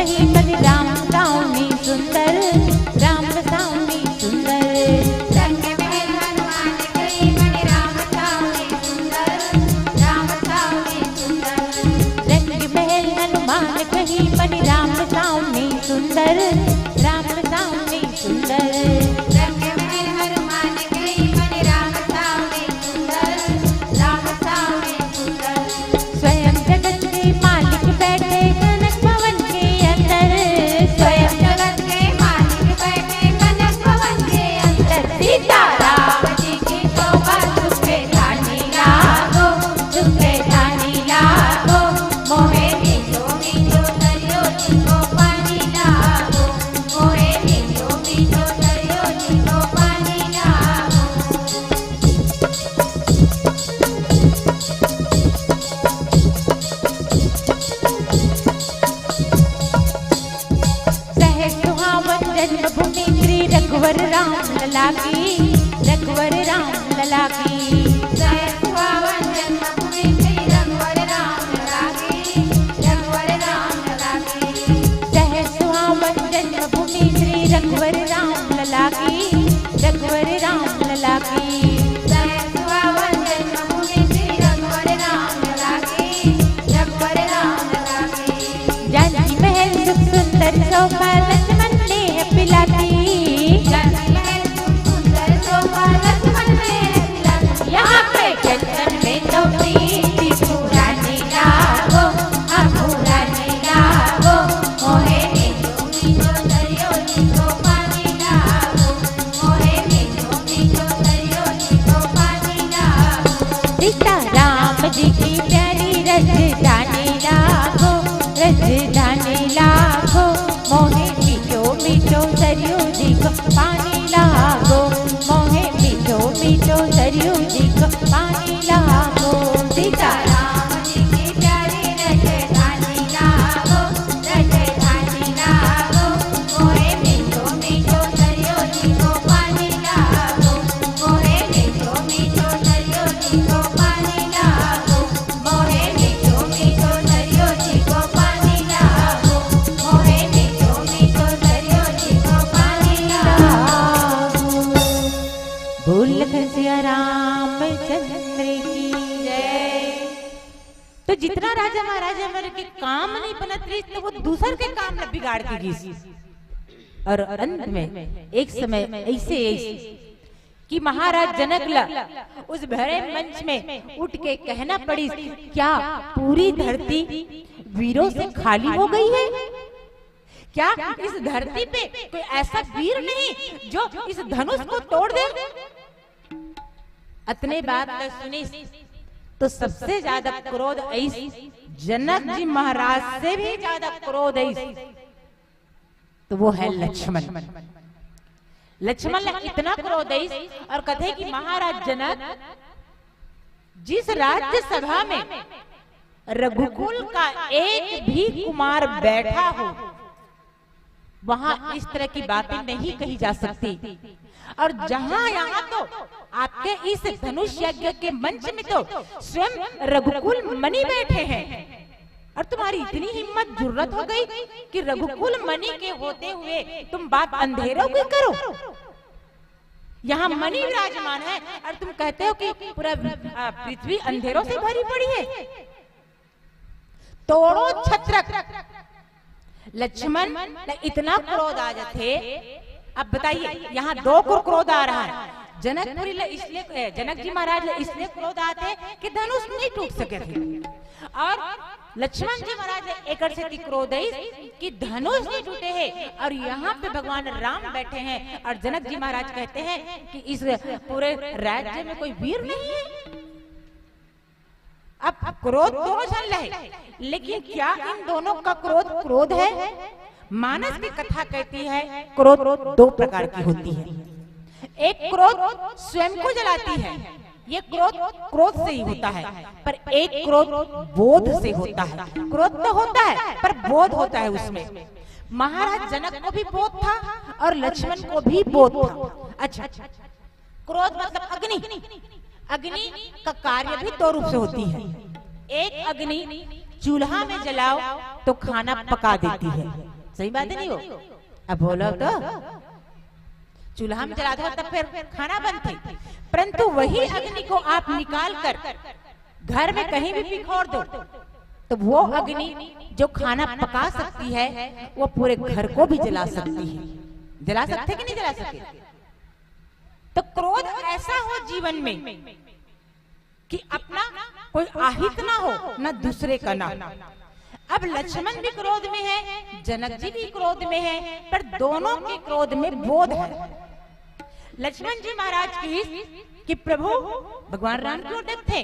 बने राम सावनी सुंदर, राम सावनी सुंदर। रंग महल हनुमान कहीं बने राम सावनी सुंदर, राम सावनी सुंदर। रंग महल हनुमान कहीं बने राम सावनी सुंदर, राम सावनी सुंदर। रंग महल हनुमान कहीं बने राम सावनी सुंदर, राम सावनी सुंदर। स्वयं जगत के मालिक बैठे जनक भवन के अंदर। स्वयं जगत के मालिक बैठे जनक भवन के अंदर। सीताराम जी की शोभा सुखे धानी लागो, सुखे धानी लागो। मोहे मीठो मीठो सरयो जी को पानी लागो। मोहे मीठो मीठो सरयो जी को पानी लागो। सहज सुहावन जन्मभूमि श्री रघुवर राम लला की, रघुवर राम लला की। सहज सुहावन जन्मभूमि श्री रघुवर राम लला की, रघुवर राम लला की। सहज सुहावन जन्मभूमि श्री रघुवर राम लला की, रघुवर राम लला की। सहज सुहावन जन्मभूमि श्री रघुवर राम लला की, रघुवर राम लला की। जानकी महल सुख सुंदर शोभा लक्ष्मण ने पिलाती। जानकी महल सुख सुंदर शोभा लक्ष्मण ने पिलाती। यहाँ पे चंदन में तो प्रीति पुरानी लागो, हाँ पुरानी लागो। मोहे मीठो मीठो सरयो जी को पानी लागो। मोहे मीठो मीठो सरयो जी को पानी लागो। सीताराम जी की प्यारी रजधानी लागो, रजधानी लागो। मोहे मीठो मीठो सरयू जी को पानी लागो। मोहे मीठो मीठो सरयू जी को पानी लागो। सीताराम जी की प्यारी रजधानी लागो, रजधानी लागो। मोहे मीठो मीठो सरयू जी को पानी लागो। मोहे मीठो मीठो सरयू जी को पानी लागो। मोहे मीठो मीठो सरयू जी को पानी लागो। मोहे मीठो मीठो सरयू जी को पानी लागो। बोल लखन सिया रामचंद्र की जय। तो जितना राजा महाराजा मन के काम नहीं बनत रहिस, तो वो दूसर के काम ला बिगाड़ के गिस। और अंत में एक समय ऐसे, ऐसे कि महाराज जनक ला उस भरे मंच में उठ के कहना पड़िस, क्या पूरी धरती वीरों से खाली हो गई है? क्या इस धरती पे कोई ऐसा वीर नहीं जो इस धनुष को तोड़ दे? अतने बात ला सुनिस तो सबसे ज्यादा क्रोध आइस, जनक जी महाराज से भी ज्यादा क्रोध आइस। तो वो है लक्ष्मण। लक्ष्मण ला इतना क्रोध आइस और कथे कि महाराज जनक, जिस राज्यसभा में रघुकुल का एक भी कुमार बैठा हो, वहां इस तरह की बातें नहीं कही जा सकती। और जहां यहाँ तो आपके इस धनुष यज्ञ के मंच में तो स्वयं रघुकुल मुनि बैठे हैं, और तुम्हारी इतनी हिम्मत, जुर्रत हो गई कि रघुकुल मुनि के होते हुए तुम बात अंधेरों की करो। यहाँ मुनि विराजमान है और तुम कहते हो कि पूरा, आ, पृथ्वी अंधेरों से भरी पड़ी है। तोड़ो छत्रक। लक्ष्मण ला इतना क्रोध आ जाथे। अब बताइए, यहाँ दो को क्रोध आ रहा है। जनकपुरी ला इसलिए, ए, जनक जी महाराज ला इसलिए क्रोध आथे कि धनुष नहीं टूट सके थे, और लक्ष्मण जी महाराज ला एकर सेती क्रोध है कि धनुष नहीं टूटे हैं, और यहाँ पे भगवान राम बैठे हैं और जनक जी महाराज कहते हैं कि इस पूरे राज्य में कोई वीर नहीं है। अब क्रोध दोनों झन ला हे, लेकिन क्या इन दोनों का क्रोध क्रोध है? मानस की कथा कहती है, क्रोध दो प्रकार की होती है। एक क्रोध स्वयं को जलाती है, ये क्रोध क्रोध से ही होता है, पर एक क्रोध बोध से होता है। क्रोध तो होता है, पर बोध होता है उसमें। महाराज जनक को भी बोध था और लक्ष्मण को भी बोध था। अच्छा, क्रोध मतलब अग्नि। अग्नि का कार्य भी दो रूप से होती है। एक अग्नि चूल्हा में जलाओ तो खाना पका देती है, सही बात नहीं हो? अब बोलो तो। चूल्हा में जला दो तब फिर खाना बनते, परंतु वही अग्नि को आप निकाल कर घर में कहीं भी बिखोर दो, तो वो अग्नि जो खाना पका सकती है, वो पूरे घर को भी जला सकती है। जला सकते कि नहीं जला सकते? तो क्रोध ऐसा हो जीवन में कि अपना कोई आहित ना हो, ना दूसरे का ना। अब लक्ष्मण भी क्रोध में है, जनक जी भी क्रोध में है, पर दोनों के क्रोध में बोध है। लक्ष्मण जी महाराज की कि प्रभु, भगवान राम की ओर देखते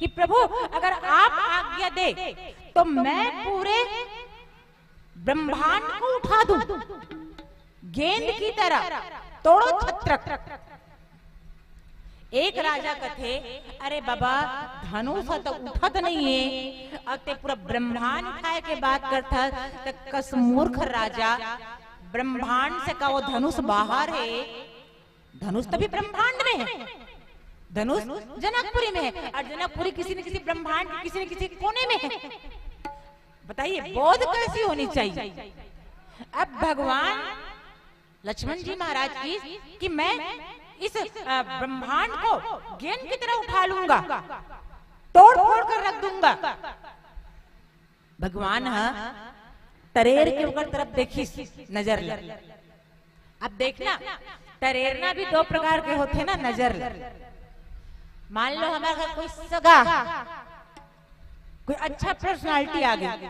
कि प्रभु, अगर आप आज्ञा दे तो मैं पूरे ब्रह्मांड को उठा दूं गेंद की तरह, तोड़ो छत्रक। एक राजा कथे, "अरे बाबा, धनुष ह तो उठत नहीं है, अब ते पूरा ब्रह्मांड उठाए के बात करथस, त कस मूर्ख राजा, ब्रह्मांड से का वो धनुष बाहर है? धनुष तभी ब्रह्मांड में है, धनुष जनकपुरी में है, और जनकपुरी किसी न किसी ब्रह्मांड के किसी न किसी कोने में है।" बताइए, बोध कैसी होनी चाहिए? अब भगवान लक्ष्मण जी महाराज की कि मैं इस, अ, ब्रह्मांड को गेंद की तरह उठा लूंगा, तोड़ फोड़ कर रख दूंगा। भगवान ह तरेर के ओकर तरफ देखिस नजर ल। अब देखना, तरेरना भी दो प्रकार के होथे ना, नजर ल। मान लो हमारे घर कोई सगा, कोई अच्छा पर्सनालिटी आ गई,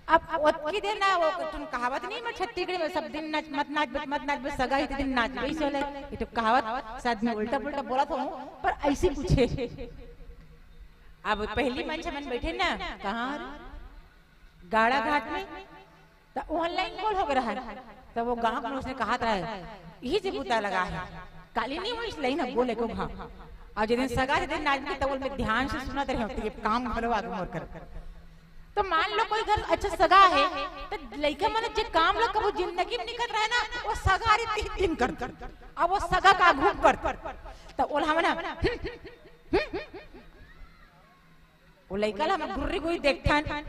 अब ओतकी देर ना वो तुम कहावत नहीं, मैं छत्तीसगढ़ी में सब दिन नाच, मत नाच, मत नाच, सगा ही दिन नाच, वही सोले, ये तो कहावत शायद मैं उल्टा पुल्टा बोलत हूँ, पर ऐसी कुछ है। अब पहली मंच मन बैठे ना, कहाँ रे? गाड़ा घाट में, त ऑनलाइन कॉल हो गया है, त वो गांव के उसने कहा था, यही जे बुता लगा है, काली नहीं हुई, इसलिए ना बोले को भाव। और जिस दिन सगा, जिस दिन नाच की, तब मैं ध्यान से सुनत रहे होते, ये काम भलो आगे मोर कर। तो मान लो कोई घर अच्छा सगा है, तो लइका मन जे काम लो कबू जिंदगी में निकल रहे ना, वो सगा रे तीन दिन कर, अब वो सगा का घूम कर, तो ओला हमन, वो लइका ला हम गुर्री गुई देखथन,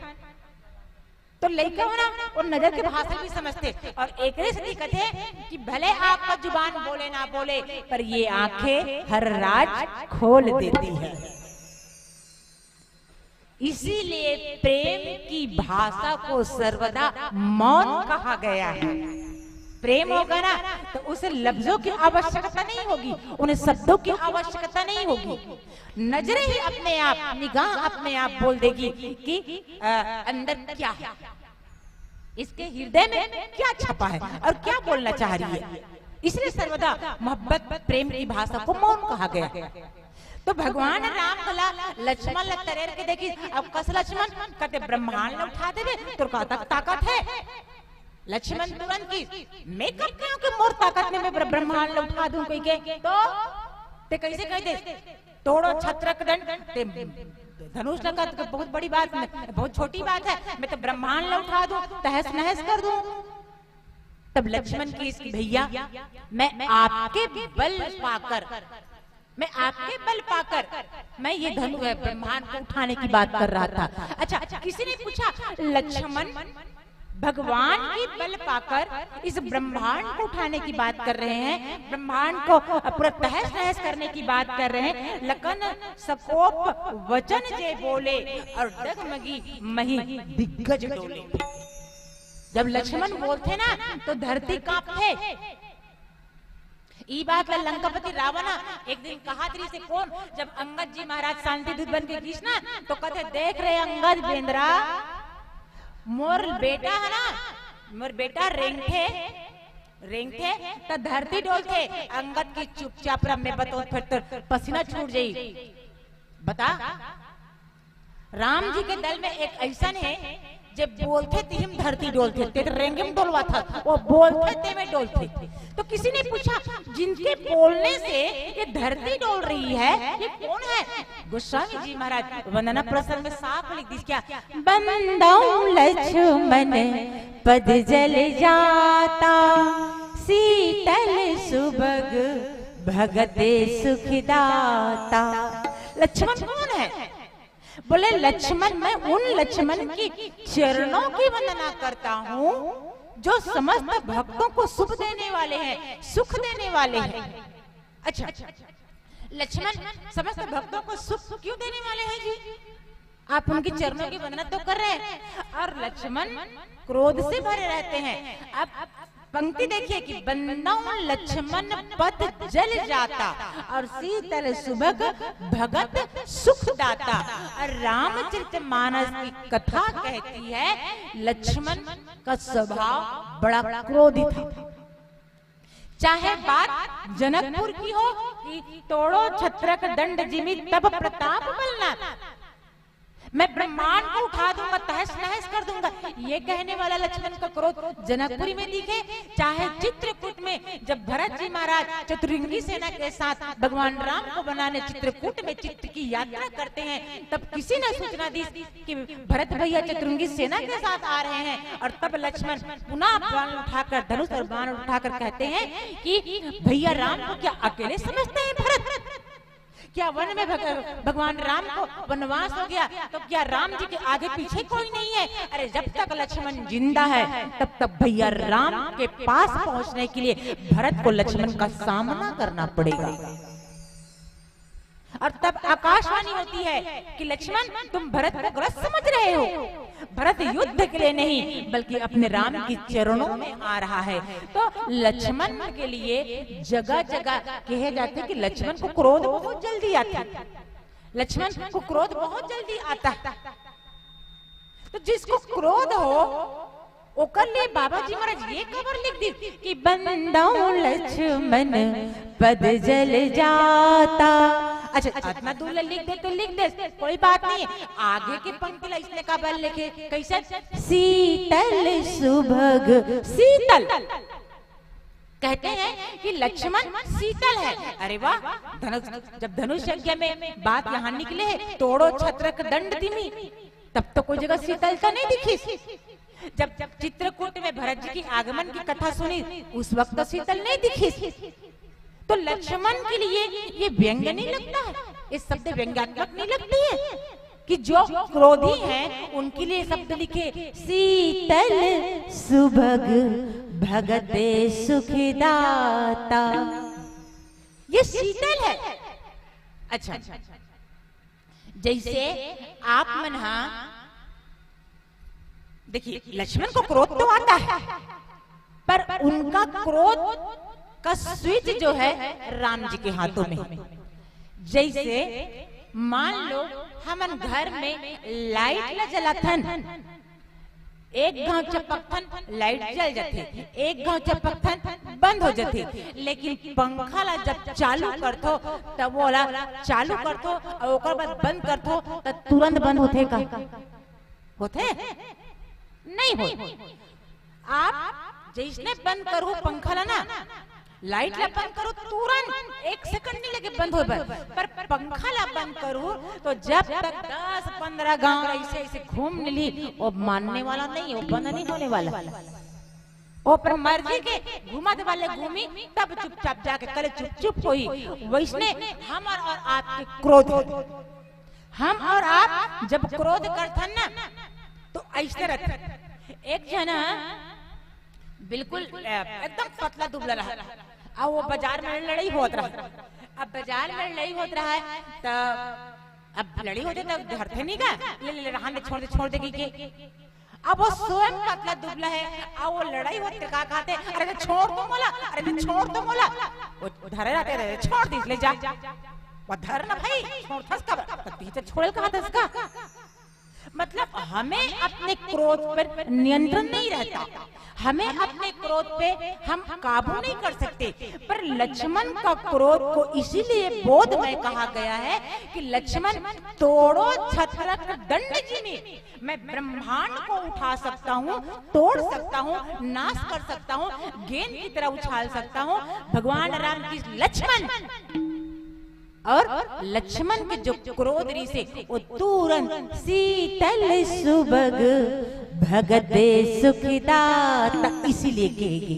तो लइका हो ना, वो नजर के भाषा भी समझते। और एकरे से दिक्कत है कि भले आपका जुबान बोले ना बोले, पर ये आंखें हर राज खोल देती है। इसीलिए प्रेम की भाषा को सर्वदा मौन कहा गया है। प्रेम होगा ना, तो उसे लफ्जों की आवश्यकता नहीं होगी, उन्हें शब्दों की आवश्यकता नहीं होगी। नजरें ही अपने आप, निगाह अपने आप बोल देगी कि, अ, अंदर क्या है, इसके हृदय में क्या छपा है और क्या बोलना चाह रही है। इसलिए सर्वदा मोहब्बत, प्रेम की भाषा को मौन कहा गया है। तो भगवान राम भला लक्ष्मण ला तरेर के देखिस, अब कस लक्ष्मण, कते ब्रह्मांड ला उठा देबे, तोर का तक ताकत है? लक्ष्मण तुरंत की, मैं कब कहा कि मोर ताकत में मैं ब्र-, ब्रह्मांड ला उठा दूं कोई के? तो ते कैसे कह दे, तोड़ो छत्रक दंड, ते धनुष लगा, तो बहुत बड़ी बात नहीं, बहुत छोटी बात है, मैं तो ब्रह्मांड ला उठा दूं, तहस नहस कर दूं। तब लक्ष्मण की इसकी, भैया, मैं आपके बल पाकर, मैं आपके बल पाकर मैं ये धनु, ब्रह्मांड को उठाने की बात कर रहा था। अच्छा, किसी ने पूछा, लक्ष्मण भगवान की बल पाकर इस ब्रह्मांड को उठाने की बात कर रहे हैं, ब्रह्मांड को पूरा तहस नहस करने की बात कर रहे हैं। लखन सकोप वचन जे बोले, और डगमगी मही दिग्गज डोले। जब लक्ष्मण बोलथे ना, तो धरती कांपथे। ई बात ला लंकापति रावण ह एक दिन कहा तरी से, कोन, जब अंगद जी महाराज शांति दूत बन के गिस ना, तो कथे, देख रे अंगद बेंदरा, मोर बेटा है ना, मोर बेटा रेंगथे, रेंगथे त धरती डोलथे। अंगद की चुपचाप रह, मैं बतोत फिर तोर पसीना छूट जाई। बता, राम जी के दल में एक ऐसन है, जे बोलथे तिहिम धरती डोलथे, ते तो रेंगेम डोलवाथस, वो बोलथे ते में डोलथे। तो किसी ने पूछा, जिनके बोलने से ये धरती डोल रही है, ये कौन है? गोस्वामी जी महाराज वंदना प्रसंग में साफ लिख दिस, क्या? बंदौ लक्ष्मण पद जल जाता, शीतल सुभग भगत सुखदाता। लक्ष्मण कौन है? बोले, लक्ष्मण, मैं उन लक्ष्मण की चरणों की वंदना करता हूँ जो समस्त भक्तों को सुख देने वाले हैं, सुख देने वाले हैं। अच्छा, लक्ष्मण समस्त भक्तों को सुख क्यों देने वाले हैं जी? आप उनके चरणों की वंदना तो कर रहे हैं और लक्ष्मण क्रोध से भरे रहते हैं। अब पंक्ति देखिए कि बंदौ लक्ष्मन पद जल जाता और शीतल सुभग भगत सुख दाता। और रामचरित मानस की कथा कहती है, लक्ष्मण का स्वभाव बड़ा क्रोधी था। चाहे बात जनकपुर की हो कि तोड़ो छत्रक दंड जिमि तब प्रताप बलनाथ, मैं ब्रह्मांड को उठा दूंगा, तहस नहस कर दूंगा, ये कहने वाला लक्ष्मण का क्रोध जनकपुरी में दिखे, चाहे चित्रकूट में जब भरत जी महाराज चतुरंगी सेना के साथ भगवान राम को बनाने चित्रकूट में चित्र की यात्रा करते हैं, तब किसी ने सूचना दी कि भरत भैया चतुरंगी सेना के साथ आ रहे हैं, और तब लक्ष्मण पुनः बाण उठाकर, धनुष और बाण उठाकर कहते हैं कि भैया राम को क्या अकेले समझते हैं भरत? क्या वन में भग-, भगवान राम को वनवास हो गया, तो क्या राम जी के आगे पीछे कोई नहीं है? अरे, जब तक लक्ष्मण जिंदा है, तब तक भैया राम के पास पहुंचने के लिए भरत को लक्ष्मण का सामना करना पड़ेगा। और तब आकाशवाणी होती है कि लक्ष्मण, तुम भरत को गलत समझ रहे हो। भरत युद्ध के लिए नहीं, बल्कि अपने राम के चरणों में आ रहा है। तो लक्ष्मण के लिए जगह जगह कहे जाते कि लक्ष्मण को क्रोध बहुत जल्दी आता है, लक्ष्मण को क्रोध बहुत जल्दी आता है। तो जिसको क्रोध हो, ओकर लिए बाबा जी महाराज ये काबर लिख दी कि बंदौ लक्ष्मन पद जल जाता। अच्छा, इतना दूर ले लिख दे तो लिख दे, कोई बात नहीं। आगे के पंक्ति ला इसने काबर लिखे, कैसे? शीतल सुभग, शीतल कहते हैं कि लक्ष्मण शीतल है। अरे वाह, धनुष, जब धनुष यज्ञ में बात यहाँ निकले है, तोड़ो छत्रक दंड दिमी, तब तो कोई जगह शीतलता नहीं दिखी। जब, जब चित्रकूट में भरत जी की आगमन की कथा सुनी, उस वक्त तो शीतल नहीं दिखी। तो लक्ष्मण के लिए ये व्यंग्य नहीं लगता है, ये शब्द व्यंग्यात्मक नहीं लगती है कि जो क्रोधी हैं उनके लिए शब्द लिखे, शीतल सुभग भगत सुखदाता। ये शीतल है। अच्छा, जैसे आप मन हा, देखिए, लक्ष्मण को क्रोध तो आता है, पर उनका क्रोध का स्विच जो है राम जी के हाथों में। जैसे मान लो, हमन घर में लाइट ला जलाथन, एक घाव चपकथन, लाइट जल जाथे, एक घाव चपकथन, बंद हो जाथे। लेकिन पंखा ला जब चालू करथो, तब ओला चालू करथो और ओकर बाद बंद करथो, त तुरंत बंद होथे का? होथे? नहीं होय। आप जैसने बंद करहू पंखा ला ना, लाइट ला बंद करहू, तुरंत एक सेकंड नहीं लगे बंद होय बर। पर पंखा ला बंद करहू, तो जब तक दस पंद्रह घाव ऐसे ऐसे घूम नहीं ली, वो मानने वाला नहीं, वो बंद नहीं होने वाला। वो अपन मर्जी के घूमत वाले घूमी, तब चुपचाप जाके कले चुप चुप होई। वैसने हमर और आपके क्रोध है। हम और आप जब क्रोध करथन ना, तो ऐसे रहथे। एक जना बिल्कुल, अ, एकदम पतला दुबला रहा, और वो बाजार में लड़ाई होत रहा। अब बाजार में लड़ाई होत रहा है, तो अब लड़ाई होथे तो धरथे नहीं का, ले, ले, ले, रहन दे, छोड़ दे, छोड़ दे, की, की। अब वो स्वयं पतला दुबला है, अब वो लड़ाई होथे का कहथे, "अरे तो छोड़ तो मोला, अरे तो छोड़ तो मोला।" वो धरे रहथे, "अरे छोड़ दीस, ले जा।" वो धर ना भाई, छोड़थस का, तो पीछे छोड़े ल कहथस का। मतलब, हमें अपने क्रोध पर नियंत्रण नहीं रहता, हमें अपने क्रोध पे हम काबू नहीं कर सकते। पर लक्ष्मण का क्रोध को इसीलिए बोधमय कहा गया है कि लक्ष्मण, तोड़ो छत्रक दंड जिमि, मैं ब्रह्मांड को उठा सकता हूँ, तोड़ सकता हूँ, नाश कर सकता हूँ, गेंद की तरह उछाल सकता हूँ। भगवान राम की लक्ष्मण और लक्ष्मण के जो क्रोध रहिसे, वो तुरंत शीतल सुभग भगत सुखदाता, इसीलिए कहे गे।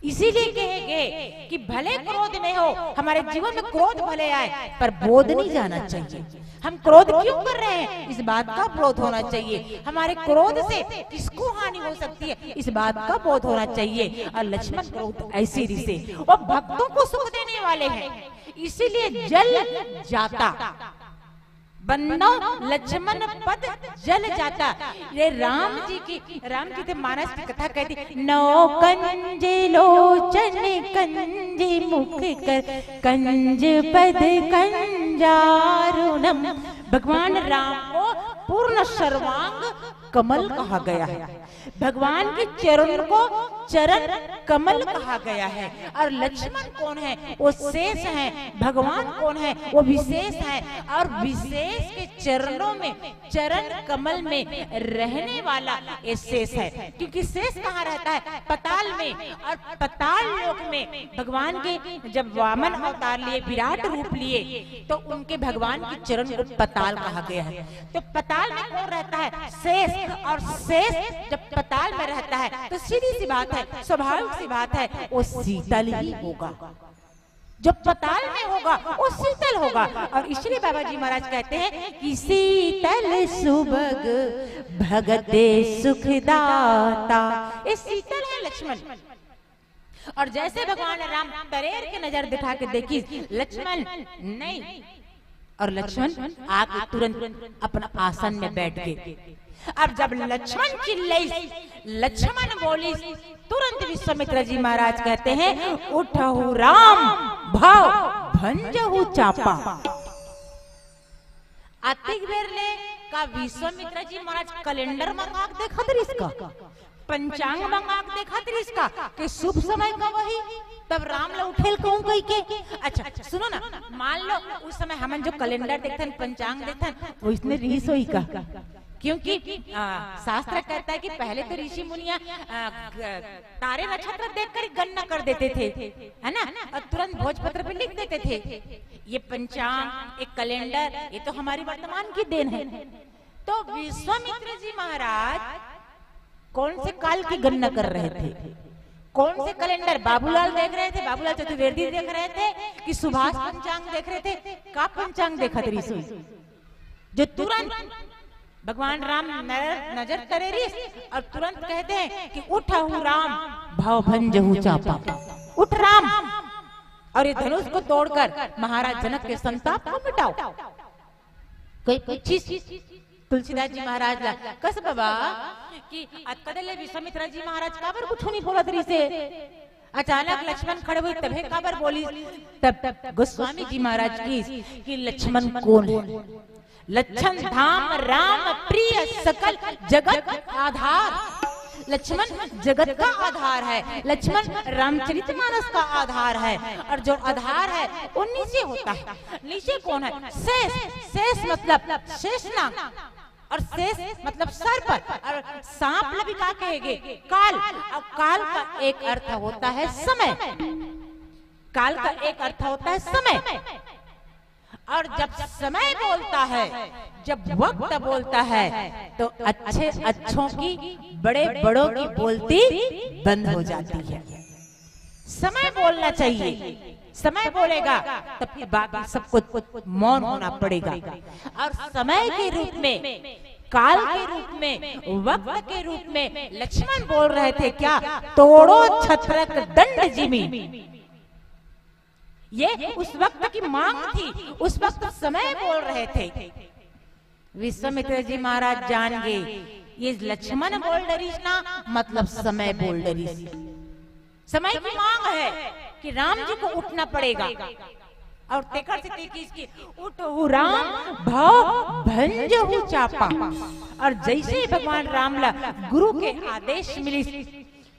इसीलिए कहे गए कि भले क्रोध में हो, हमारे जीवन में क्रोध भले आए, पर बोध नहीं जाना चाहिए। हम क्रोध क्यों कर रहे हैं, इस बात का बोध होना चाहिए। हमारे क्रोध से किसको हानि हो सकती है, इस बात का बोध होना चाहिए। और लक्ष्मण क्रोध ऐसी रिसे, वो भक्तों को सुख देने वाले हैं, इसीलिए जल जाता। बन्नो लक्ष्मण पद जल जाता। ये राम जी की, राम जी के मानस की कथा कहती, नौ कंज लोचन कंज मुख कर, कंज पद कंजारुणम। भगवान राम को पूर्ण सर्वांग कमल कहा गया है। भगवान के चरण को चरण कमल कहा गया है। और लक्ष्मण कौन है? वो शेष है। भगवान कौन है? वो विशेष है। और विशेष के चरणों में, चरण कमल में रहने वाला ये शेष है। क्योंकि शेष कहाँ रहता है? पताल में। और पताल लोक में भगवान के जब वामन अवतार लिए, विराट रूप लिए, तो उनके भगवान के चरण को पताल कहा गया है। तो पताल में कौन रहता है? शेष। और शेष जब पताल में रहता है तो सीधी सी बात है, स्वाभाविक सी बात है, वो शीतल ही होगा। जो पताल में होगा वो शीतल होगा। और इसलिए बाबा जी महाराज कहते हैं कि शीतल सुभग भगत सुखदाता। ये शीतल है लक्ष्मण। और जैसे भगवान राम तरेर के नजर दिखा के देखी, लक्ष्मण नहीं, और लक्ष्मण आके तुरंत अपना आसन में बैठ गए। अब जब लक्ष्मण चिल्लई, लक्ष्मण बोली, तुरंत विश्वामित्र जी महाराज कहते हैं, उठहु राम भव भंजहु चापा। अतिक बेर ले का विश्वामित्र जी महाराज कैलेंडर मंगा के देखत रहिस का, पंचांग मंगा के देखत रहिस का कि शुभ समय कब होही, तब राम ला उठेल कहूं कहि के। अच्छा सुनो ना, मान लो उस समय हमन जो कैलेंडर देखथन, पंचांग देखथन, वइसने रहिस होही का? क्योंकि आ, शास्त्र कहता है कि पहले तो ऋषि मुनिया आ, ग- तारे नक्षत्र देखकर ही गणना कर देते थे, है ना, और तुरंत भोजपत्र पे लिख देते थे। ये पंचांग, एक कैलेंडर, ये तो हमारी वर्तमान की देन है। तो विश्वामित्र जी महाराज कौन से काल की गणना कर रहे थे? कौन से कैलेंडर? बाबूलाल देख रहे थे, बाबूलाल चतुर्वेदी देख रहे थे कि सुभाष पंचांग देख रहे थे? का पंचांग देखत रहिस होही जो तुरंत भगवान राम नजर, नजर तरेरिस और तुरंत कहते हैं कि उठहु राम भव भंजहु चापा। उठ राम, और ये धनुष को तोड़कर महाराज जनक के संताप को मिटाओ। कोई पूछिस तुलसीदास जी महाराज ला, कस बाबा कि अतका दिन ले विश्वामित्र जी महाराज काबर कुछ नहीं बोलत रहिसे, अचानक लक्ष्मण खड़े होइस तभे काबर बोलिस? तब गोस्वामी जी महाराज कहिस कि लक्ष्मण कौन है? लक्षण धाम राम प्रिय सकल जगत आधार। लक्ष्मण जगत का आधार है, लक्ष्मण रामचरित मानस का आधार है। और जो आधार है वो नीचे होता है। नीचे कौन है? शेष। शेष मतलब शेषनाग, और शेष मतलब सर्प, और सांप ला भी का कहेंगे? काल। और काल का एक अर्थ होता है समय। काल का एक अर्थ होता है समय। और जब समय बोलता है, जब वक्त बोलता है, तो अच्छे अच्छों की, बड़े बड़ों की बोलती बंद हो जाती है। समय बोलना चाहिए। समय बोलेगा तब ये बाकी सब कुछ मौन होना पड़ेगा। और समय के रूप में, काल के रूप में, वक्त के रूप में लक्ष्मण बोल रहे थे क्या? तोड़ो छत्रक दंड जिमि। ये उस वक्त की मांग थी, उस वक्त समय बोल रहे थे। विश्वामित्र जी महाराज जान गए, ये लक्ष्मण बोल डरिस ना, मतलब समय बोल डरिस। समय की मांग है कि राम जी को उठना पड़ेगा। और तेकर से देखिस कि उठहु राम भव भंजहु चापा। और जैसे ही भगवान राम ला गुरु के आदेश मिलिस,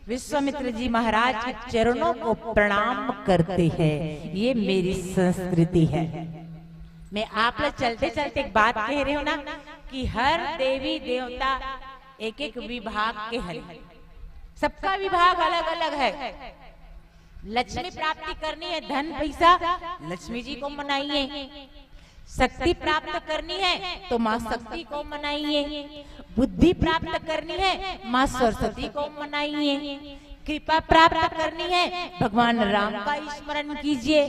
विश्वामित्र जी महाराज के चरणों को प्रणाम करते हैं। ये मेरी संस्कृति है। मैं आप ला चलते चलते एक बात कह रही हूँ ना कि हर देवी देवता एक एक विभाग के हरे, सबका विभाग अलग अलग है। लक्ष्मी प्राप्ति करनी है, धन पैसा, लक्ष्मी जी को मनाइए। शक्ति प्राप्त करनी है तो माँ शक्ति को मनाइए। बुद्धि प्राप्त करनी है, माँ सरस्वती को मनाइए। कृपा प्राप्त करनी है, भगवान राम का स्मरण कीजिए।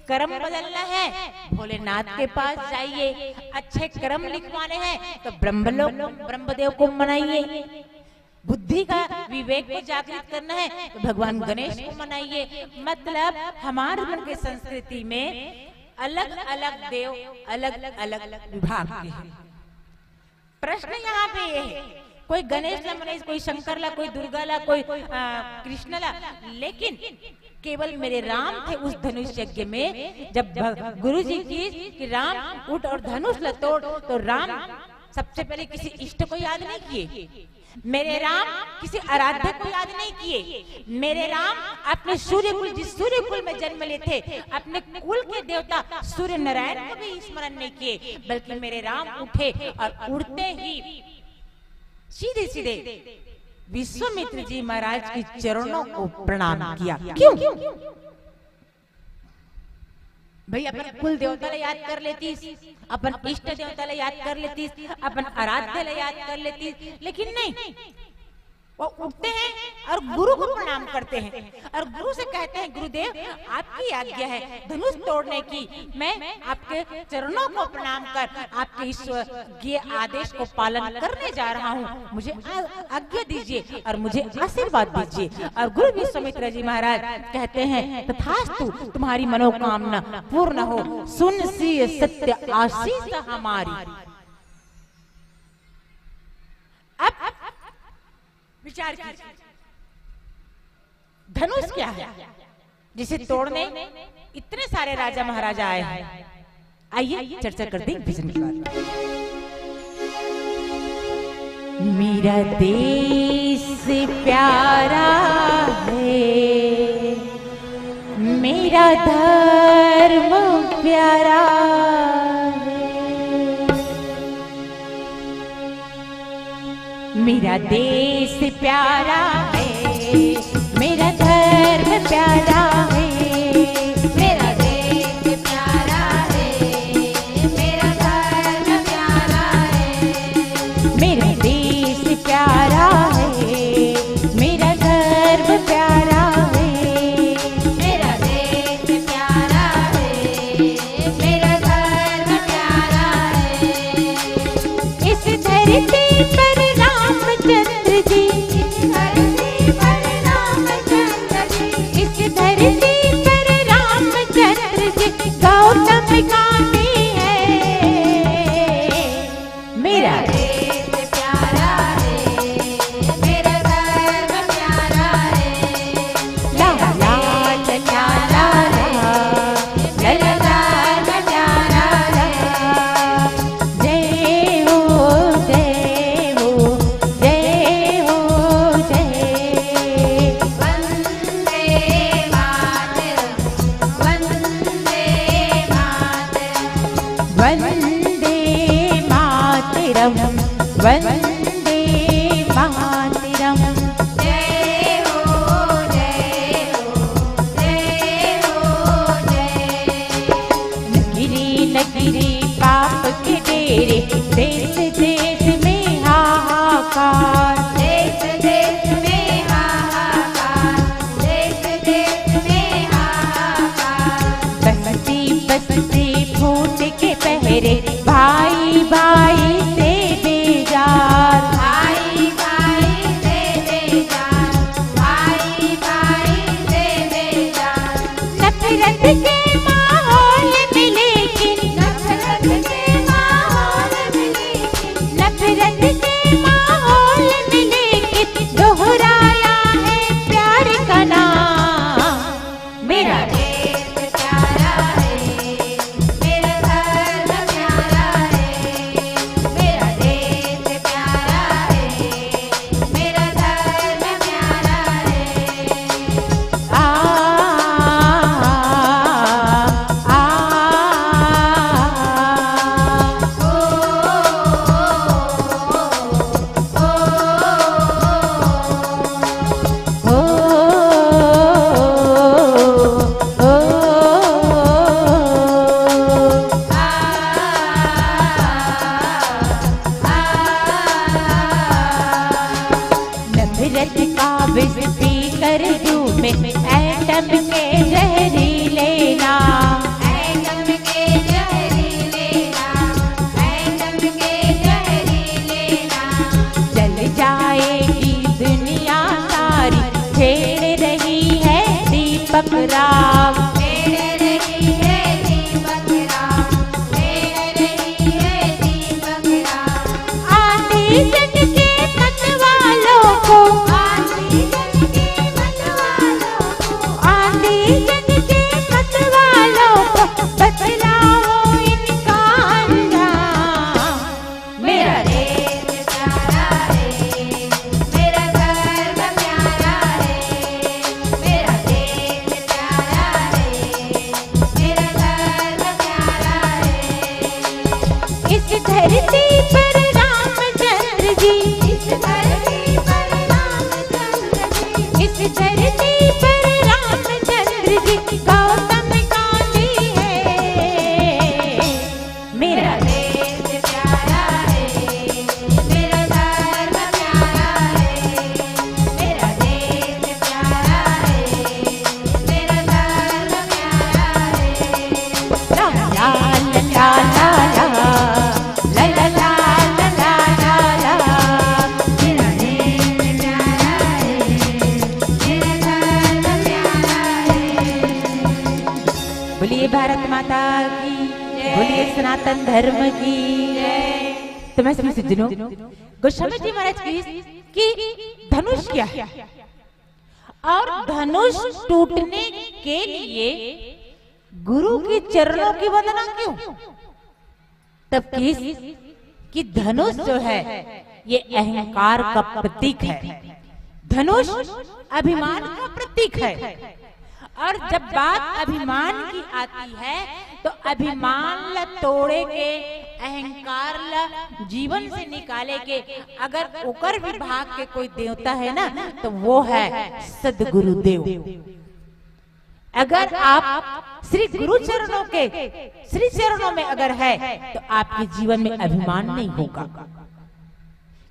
कर्म बदलना है, भोलेनाथ के पास जाइए। अच्छे कर्म लिखवाने हैं तो ब्रह्मलोक, ब्रह्मदेव को मनाइए। बुद्धि का, विवेक को जागृत करना है तो भगवान गणेश को मनाइए। मतलब, हमारे मन के संस्कृति में अलग अलग देव, अलग अलग विभाग के हैं। प्रश्न यहाँ पे ये है, कोई गणेश ला मनाइस, कोई शंकर ला, कोई दुर्गा ला, कोई, आ, कृष्ण ला, लेकिन केवल मेरे राम थे उस धनुष यज्ञ में। जब भ-, गुरु जी की कि राम उठ और धनुष ला तोड़, तो राम सबसे पहले किसी इष्ट को याद नहीं किए, मेरे राम किसी आराध्य को याद नहीं किए। मेरे राम अपने सूर्यकुल, जिस सूर्यकुल में जन्म लिए थे, अपने कुल के देवता सूर्य नारायण को भी स्मरण नहीं किए, बल्कि मेरे राम उठे और उठते ही सीधे सीधे विश्वामित्र जी महाराज के चरणों को प्रणाम किया। क्यों? भाई, अपन कुल देवता ला याद कर लेतीस, अपन इष्ट देवता ला याद कर लेतीस, अपन आराध्य ला याद कर लेतीस, लेकिन नहीं, वो उठते हैं और गुरु को प्रणाम करते हैं और गुरु से कहते हैं, "गुरुदेव, आपकी आज्ञा है धनुष तोड़ने की, मैं आपके चरणों को प्रणाम कर आपके इस ये आदेश को पालन करने जा रहा हूँ, मुझे आ-, आज्ञा दीजिए और मुझे आशीर्वाद दीजिए।" और गुरु विश्वामित्र जी महाराज कहते हैं, "तथास्तु, तुम्हारी मनोकामना पूर्ण हो, सुन सी सत्य आशीष हमारी।" अब विचार कीजिए, धनुष क्या है जिसे तोड़ने इतने सारे राजा महाराजा आए हैं? आइए, चर्चा करते हैं भीषण के बारे में। मेरा देश प्यारा है, मेरा धर्म प्यारा है। मेरा देश प्यारा है, मेरा धर्म प्यारा है। मेरा देश प्यारा है, मेरा धर्म प्यारा है। मेरा देश प्यारा है, मेरा धर्म प्यारा है। मेरा देश प्यारा है, मेरा धर्म प्यारा है। इस धरती पर रामचंद्र जी, इस धरती पर रामचंद्र जी, इस धरती पर रामचंद्र जी गौतम गांधी है। मेरा देश प्यारा है, मेरा धर्म प्यारा है। ला, ला, ला, ला, ला, ला, ला, ला, ला, ला, ला। जय हो, जय हो, जय हो, जय। वंदे मातरम, वंदे मातरम। वंदे मातरम, वंदे मातरम। जय हो, जय हो, जय हो, जय। नगरी नगरी पाप के डेरे, देश देश में हाहाकार। देश देश में हाहाकार, देश देश में हाहाकार। बस्ती बस्ती फूट के पहरे, भाई भाई से बेजार। भाई भाई से बेजार, भाई भाई से बेजार। नफरत के माहौल में लेकिन, नफरत के माहौल में लेकिन, नफरत के माहौल में लेकिन दोहराया है प्यार का नाम। मेरा देश प्यारा है, मेरा धर्म प्यारा है, मेरा देश प्यारा है, मेरा धर्म प्यारा है। आ, आ, आ, आ, ओ, ओ, ओ, ओ, ओ, ओ, ओ, आ, आ, आ। नफरत का विष पी तरजू में एटम के जहरीले ना, एटम के जहरीले ना, एटम के जहरीले ना। जल जाएगी दुनिया सारी, छेड़ रही है दीपक राव। छेड़ रही है दीपक राव, छेड़ रही है दीपक राव। आंधी जन के मत वालों को, आंधी जन के मत वालों को, आंधी जन के मत वालों को, बतलाओ इनका अंजाम। मेरा देश प्यारा है, मेरा धर्म प्यारा है, मेरा देश प्यारा है, मेरा धर्म प्यारा है। इस धरती पर रामचंद्र जी, इस धरती पर रामचंद्र जी, इस धरती पर रामचंद्र जी गौतम गांधी है। मेरा देश प्यारा है, मेरा धर्म प्यारा है, मेरा देश प्यारा है, मेरा धर्म प्यारा है। ला, ला, ला, ला, ला, ला। मेरा देश प्यारा है, मेरा धर्म प्यारा है। बोलिए भारत माता की, बोलिए सनातन धर्म की। तो मैं सभी सज्जनों, गोस्वामी जी महाराज की कि धनुष क्या है और धनुष टूटने के लिए गुरु के चरणों की वंदना क्यों? तब किस कि धनुष जो है, ये अहंकार का प्रतीक है। धनुष अभिमान का प्रतीक है। और जब बात अभिमान की आती है, तो अभिमान ला तोड़े के, अहंकार ला जीवन से निकाले के, अगर ओकर विभाग के कोई देवता है ना, तो वो है सदगुरुदेव। अगर आप श्री गुरु चरणों के, श्री चरणों में अगर है, तो आपके जीवन में अभिमान नहीं होगा,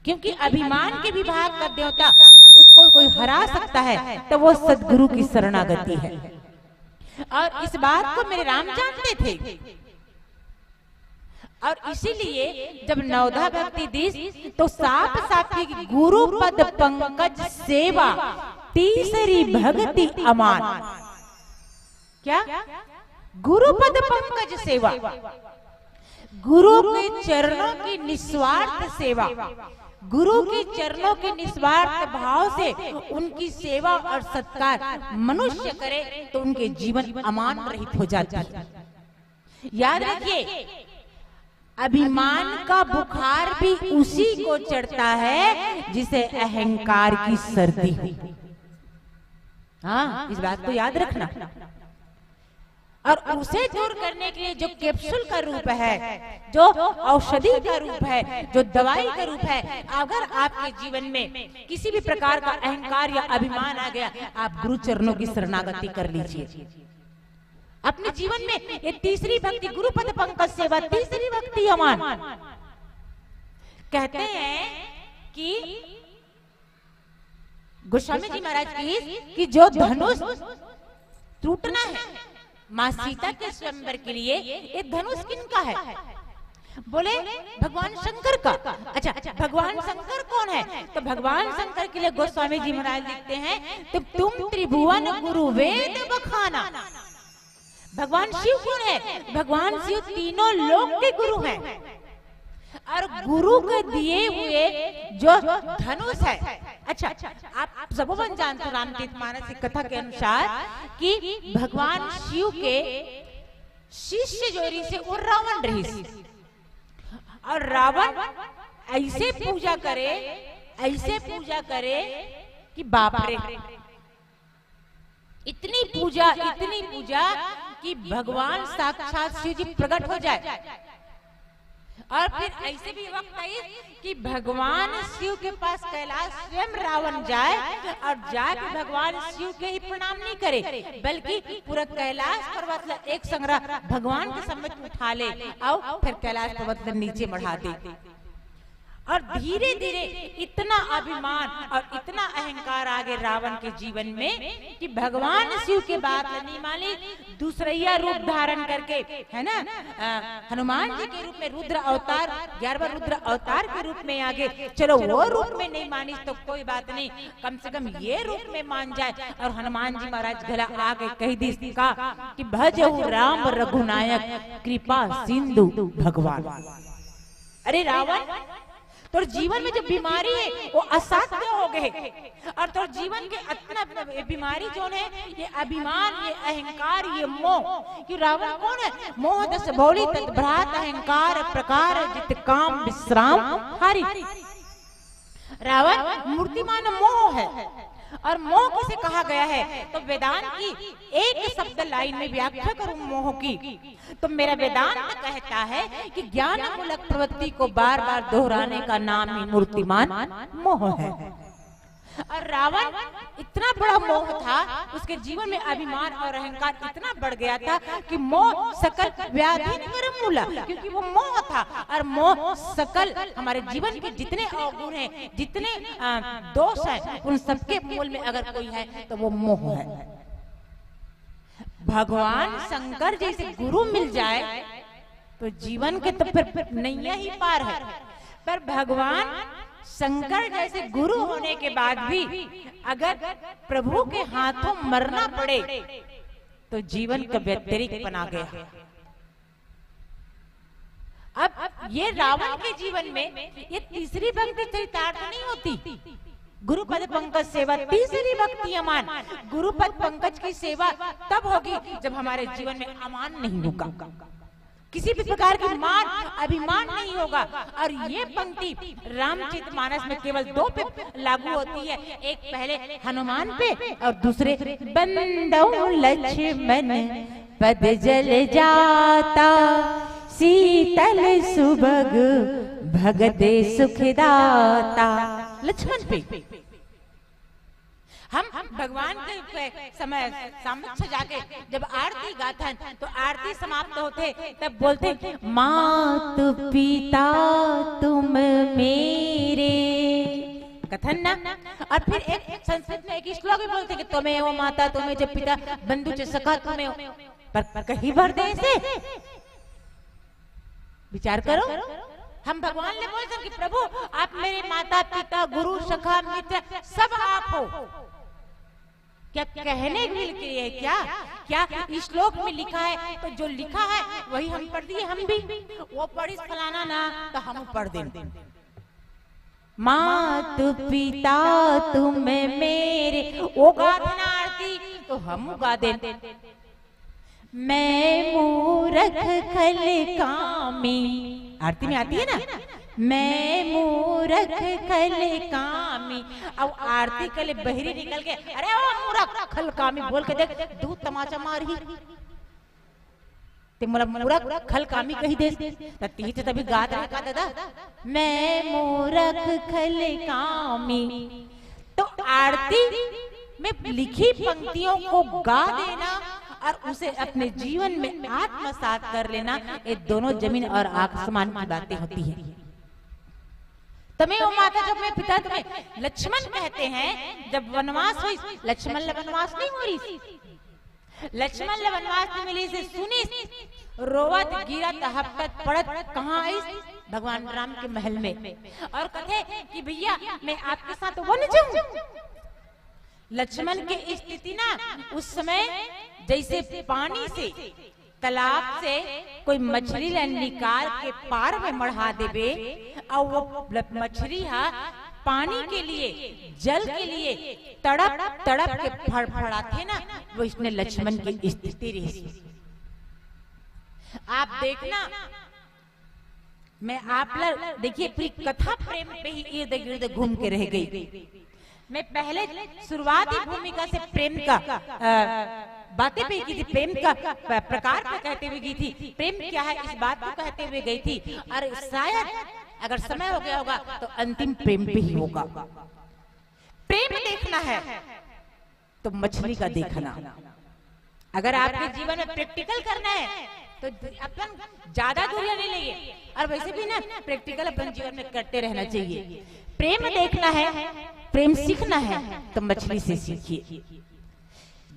क्योंकि अभिमान के विभाग का देवता, उसको कोई हरा सकता है, तो वो सदगुरु की शरणागति है। और इस बात को मेरे राम जानते थे। और इसीलिए जब नवधा भक्ति दीस, तो साफ साफ की गुरु पद पंकज सेवा, तीसरी भक्ति अमान। क्या? गुरु पद पंकज सेवा, गुरु के चरणों की निस्वार्थ सेवा, गुरु के चरणों के निस्वार्थ भाव से उनकी सेवा और सत्कार मनुष्य करे, तो उनके जीवन अमान रहित हो जाती है। याद रखिए, अभिमान का बुखार भी उसी को चढ़ता है जिसे अहंकार की सर्दी हो। हाँ, इस बात को याद रखना। और उसे दूर करने के लिए जो कैप्सूल का रूप है, जो औषधि का रूप है, जो दवाई का रूप है, अगर आपके जीवन में किसी भी प्रकार का अहंकार या अभिमान आ गया, आप गुरु चरणों की शरणागति कर लीजिए। अपने जीवन में ये तीसरी भक्ति, गुरु पद पंकज सेवा, तीसरी भक्ति अमान। कहते हैं कि गोस्वामी जी महाराज की कि जो धनुष टूटना है, माँ सीता के स्वयंवर के लिए ये धनुष किनका है? बोले, भगवान शंकर का। अच्छा, भगवान शंकर कौन है? तो भगवान शंकर के लिए गोस्वामी जी महाराज लिखते हैं, तो तुम त्रिभुवन गुरु वेद बखाना। भगवान शिव कौन है? भगवान शिव तीनों लोक के गुरु हैं। और गुरु के दिए हुए जो धनुष है, अच्छा, आप सबो मन जानते हो रामचरित मानस की कथा के अनुसार कि भगवान शिव के शिष्य जो रहिस हे वो रावण रहिस। और रावण ऐसे पूजा करे, ऐसे पूजा करे कि बाप रे, इतनी पूजा, इतनी पूजा कि भगवान साक्षात शिव जी प्रकट हो जाए। और फिर ऐसे भी वक्त आई कि भगवान शिव के पास कैलाश स्वयं रावण जाए और जाके भगवान शिव के ही प्रणाम नहीं करे, बल्कि पूरा कैलाश पर्वत ला एक संग भगवान के समेत उठा ले और फिर कैलाश पर्वत ला नीचे मढ़ा दे। और धीरे धीरे इतना अभिमान और इतना अहंकार आ गे रावण के जीवन में कि भगवान शिव के बात ल नहीं मानी, दूसरैया रूप धारण करके, है ना, अ, हनुमान जी के रूप में रुद्र अवतार, ग्यारहवाँ रुद्र अवतार के रूप में आ गे। चलो, वो रूप में नहीं मानिस तो कोई बात नहीं, कम से कम ये रूप में मान जाए। और हनुमान जी महाराज घला आके कहि दिस का कि भजहु राम रघुनायक कृपा सिंधु भगवान। अरे रावण, तोर जीवन में जो बीमारी हे वो असाध्य हो गे, और तोर जीवन के अतना बीमारी जोन हे, ये अभिमान, ये अहंकार, ये मोह। कि रावण कोन हे? मोह दस भोली तत भ्रात अहंकार प्रकार जित काम विश्राम हारी। रावण मूर्तिमान मोह हे। और मोह किसे कहा गया हे? तो वेदांत की एक शब्द लाइन में व्याख्या करूं मोह की, तो मेरा वेदांत कहता है कि ज्ञान मूलक प्रवृत्ति को बार बार दोहराने का नाम ही मूर्तिमान मोह है। और रावण इतना बड़ा मोह था, उसके जीवन में अभिमान और अहंकार इतना बढ़ गया था कि मोह सकल व्याधि करम मूला, क्योंकि वो मोह था। और मोह सकल हमारे जीवन के जितने अवगुण हैं, जितने, अ, दोष हैं, उन सबके मूल में अगर कोई है तो वो मोह है। भगवान शंकर जैसे गुरु मिल जाए तो जीवन के तो फिर नैया ही पार है। पर भगवान शंकर जैसे गुरु होने के बाद भी अगर प्रभु के हाथों मरना पड़े तो जीवन का व्यतिरिक बना गया। अब ये रावण के जीवन में ये तीसरी पंक्ति चरितार्थ नहीं होती। गुरुपद पंकज सेवा तीसरी भक्ति अमान। गुरुपद पंकज की सेवा तब होगी जब हमारे जीवन में अमान नहीं होगा, किसी भी प्रकार की मान अभिमान नहीं होगा। और ये पंक्ति रामचरित मानस में केवल दो पे लागू होती है, एक पहले हनुमान पे और दूसरे बंदौ लक्ष्मण पद जल जाता शीतल सुभग भगत सुखदाता। लक्ष्मण पे हम भगवान के समय समक्ष जाके जब आरती गाथन तो आरती समाप्त होते तब बोलते, मात पिता तुम मेरे, कथन ना। और फिर एक संस्कृत में एक श्लोक भी बोलते कि त्वमेव माता त्वमेव च पिता बंधु च सखा त्वमेव, पर कहीं भर दे से विचार करो। हम भगवान ले बोलते कि प्रभु आप मेरे माता पिता गुरु सखा मित्र सब आप हो। क्या कहने के लिए है क्या? क्या इस श्लोक में लिखा है तो जो लिखा है वही हम पढ़ दिए, हम भी वो पढ़िस फलाना ना तो हम पढ़ दें। मात पिता तुम मेरे, वो गा देना आरती तो हम गा दें। मैं मूरख खल कामी, आरती में आती है ना, मैं मूरख खल कामी। अब आरती के लिए बहिरी निकल के, अरे ओ मूरख खल कामी बोल के देख, दू तमाचा मारही। ते मोला मूरख खल कामी कही देस, त तिही ते तभी गात रहे का दादा, मैं मूरख खल कामी। तो आरती में लिखी पंक्तियों को गा देना और उसे अपने जीवन में आत्मसात कर लेना, ये दोनों जमीन और आसमान की बातें होती हैं। तमेव माता जब मैं पिता तुम्हें लक्ष्मण कहते हैं, जब वनवास हुई लक्ष्मण ल वनवास नहीं हो रही, लक्ष्मण ल वनवास नहीं मिली से सुनी रोवत गिरत हपटत पड़त कहाँ आई? भगवान राम के महल में। और कथे कि भैया मैं आपके साथ वन जाऊं। लक्ष्मण के स्थिति ना उस समय जैसे पानी से तालाब से कोई मछली ला निकाल के पार में मढ़ा देबे और वो ल-, मछली हा पानी के लिए, जल के लिए तड़प तड़प के फड़फड़ाथे ना, वइसने लक्ष्मण की स्थिति रही। आप देखना, मैं आप ला, देखिए, पूरी कथा प्रेम पे ही इर्द गिर्द घूम के रह गई। मैं पहले शुरुआती भूमिका से प्रेम का, अ, बातें पे की थी, प्रेम का प-, प्रकार पे कहते हुए गई थी, प्रेम क्या है इस बात को कहते हुए गई थी। और शायद अगर समय हो गया होगा तो अंतिम प्रेम पे ही होगा। प्रेम देखना है तो मछली का देखना। अगर आपके जीवन में प्रैक्टिकल करना है तो अपन ज्यादा दूरियां नहीं लेंगे। और वैसे भी ना, प्रैक्टिकल अपन जीवन में करते रहना चाहिए। प्रेम देखना है, प्रेम सीखना है, तो मछली से सीखिए।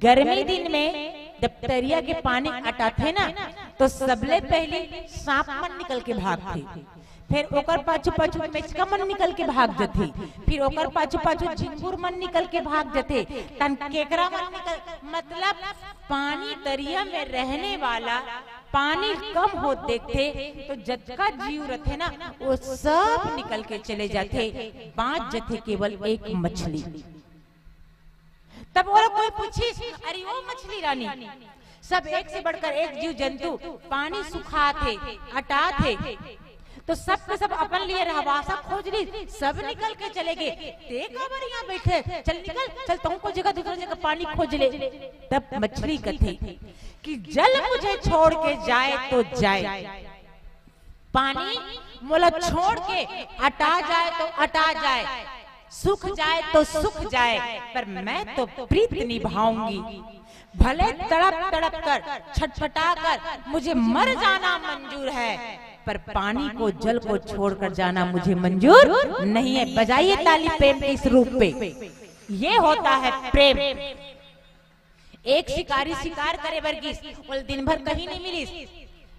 गर्मी दिन में जब तरिया के पानी अटाथे ना, तो सबले पहली सांप मन निकल के भागथे, फिर ओकर पाछू पाछू मेचका मन निकल के भाग जथे, फिर ओकर पाछू पाछू झिंगुर मन निकल के भाग जथे, तन केकरा मन निकल, मतलब पानी तरिया में रहने वाला, पानी कम होत देखथे तो जतका जीव रथे ना, वो सब निकल के चले जाथे, बांच जथे केवल एक मछली। तब ओला कोई पूछिस, "अरे ओ मछली रानी, सब एक से बढ़कर एक जीव जंतु पानी सुखात हे, अटात हे, तो सब के सब अपन लिए रहवासा खोज ली, सब निकल के चले गे, ते काबर यहाँ बैठे? चल निकल, चल तुमको जगह, दूसरा जगह पानी खोज ले।" तब मछली कथे कि जल मुझे छोड़ के जाए तो जाए, पानी मोला छोड़ के अटा जाए तो अटा जाए, सूख जाए तो सूख जाए, पर मैं तो प्रीत निभाऊंगी। भले तड़प तड़प कर, छटपटा कर मुझे मर जाना मंजूर है, पर पानी को, जल को छोड़कर जाना मुझे मंजूर नहीं है। बजाइए ताली प्रेम के इस रूप पे। ये होता है प्रेम। एक शिकारी शिकार करे बर गिस, ओला दिन भर कहीं नहीं मिलिस।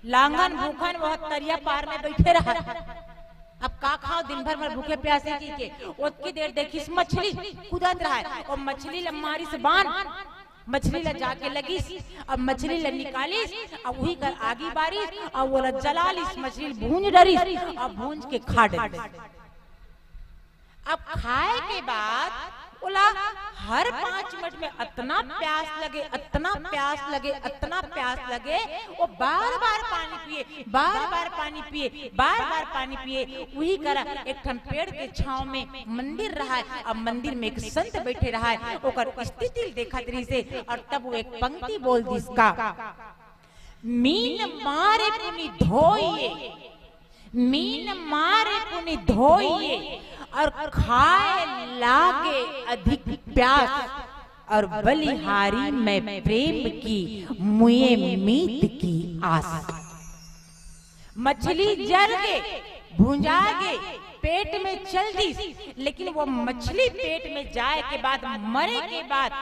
लांघन भूखन वो तरिया पार में बैठे रहा। अब का खाओ, दिन भर भर भूखे प्यासे जी के। ओतकी देर देखिस मछली कूदत रहा, और मछली ला मारिस बान, मछली ला जाके लगिस, अब मछली ला निकालिस, अब वही कर आगी बारिस, अब ओला जला लिस, मछली भूंज डरिस, अब भूंज के खा डरिस। अब खाए के बाद ओला हर पाँच मिनट में अतना प्यास लगे, अतना प्यास लगे, अतना प्यास लगे, वो बार बार पानी पिए, बार बार पानी पिए, बार बार पानी पिए। वही करा एक ठन पेड़ के छांव में मंदिर रहा है। अब मंदिर में एक संत बैठे रहा है, ओकर स्थिति देखत रहिसे, और तब वो एक पंक्ति बोल दिस का, "मीन मारे पुनि धोइए, मीन मारे पुनि धोइए, और खाए लागे अधिक प्यास, और बलिहारी मैं प्रेम की, मुए मीत की आस।" मछली जर गे, भुंजा गे, पेट में चल दिस, लेकिन वो मछली पेट में जाए के बाद, मरे के बाद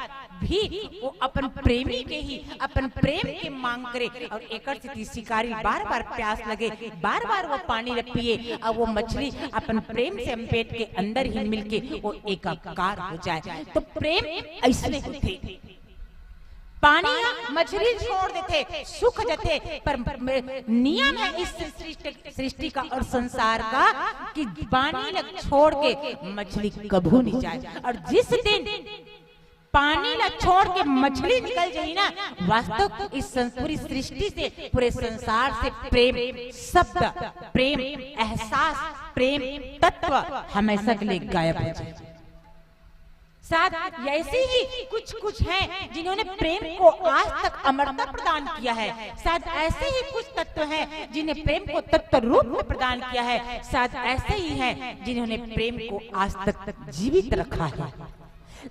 भी वो अपन प्रेमी के ही, अपन प्रेम के मांग करे। और एकर सेती शिकारी बार बार प्यास लगे, बार बार वो पानी ल पिए, और वो मछली अपन प्रेम से पेट के अंदर ही मिलके वो एकाकार हो जाए। तो प्रेम ऐसने होथे। पानी ह मछली छोड़ देथे, सूख जथे, पर म-, नियम है इस सृष्टि, सृष्टि का और संसार का कि पानी ल छोड़ के मछली कभू नहीं जाए। और जिस दिन पानी ल छोड़ के मछली निकल जाही ना, वास्तव इस सं-, पूरी सृष्टि से, पूरे संसार से प्रेम शब्द, प्रेम एहसास, प्रेम तत्व हमेशा के लिए गायब हो जाए। शायद ऐसे ही कुछ कुछ हैं जिन्होंने प्रेम को आज तक अमरता प्रदान किया है। शायद ऐसे ही कुछ तत्व हैं जिन्हें प्रेम को तत्व रूप में प्रदान किया है। शायद ऐसे ही हैं जिन्होंने प्रेम को आज तक जीवित रखा है।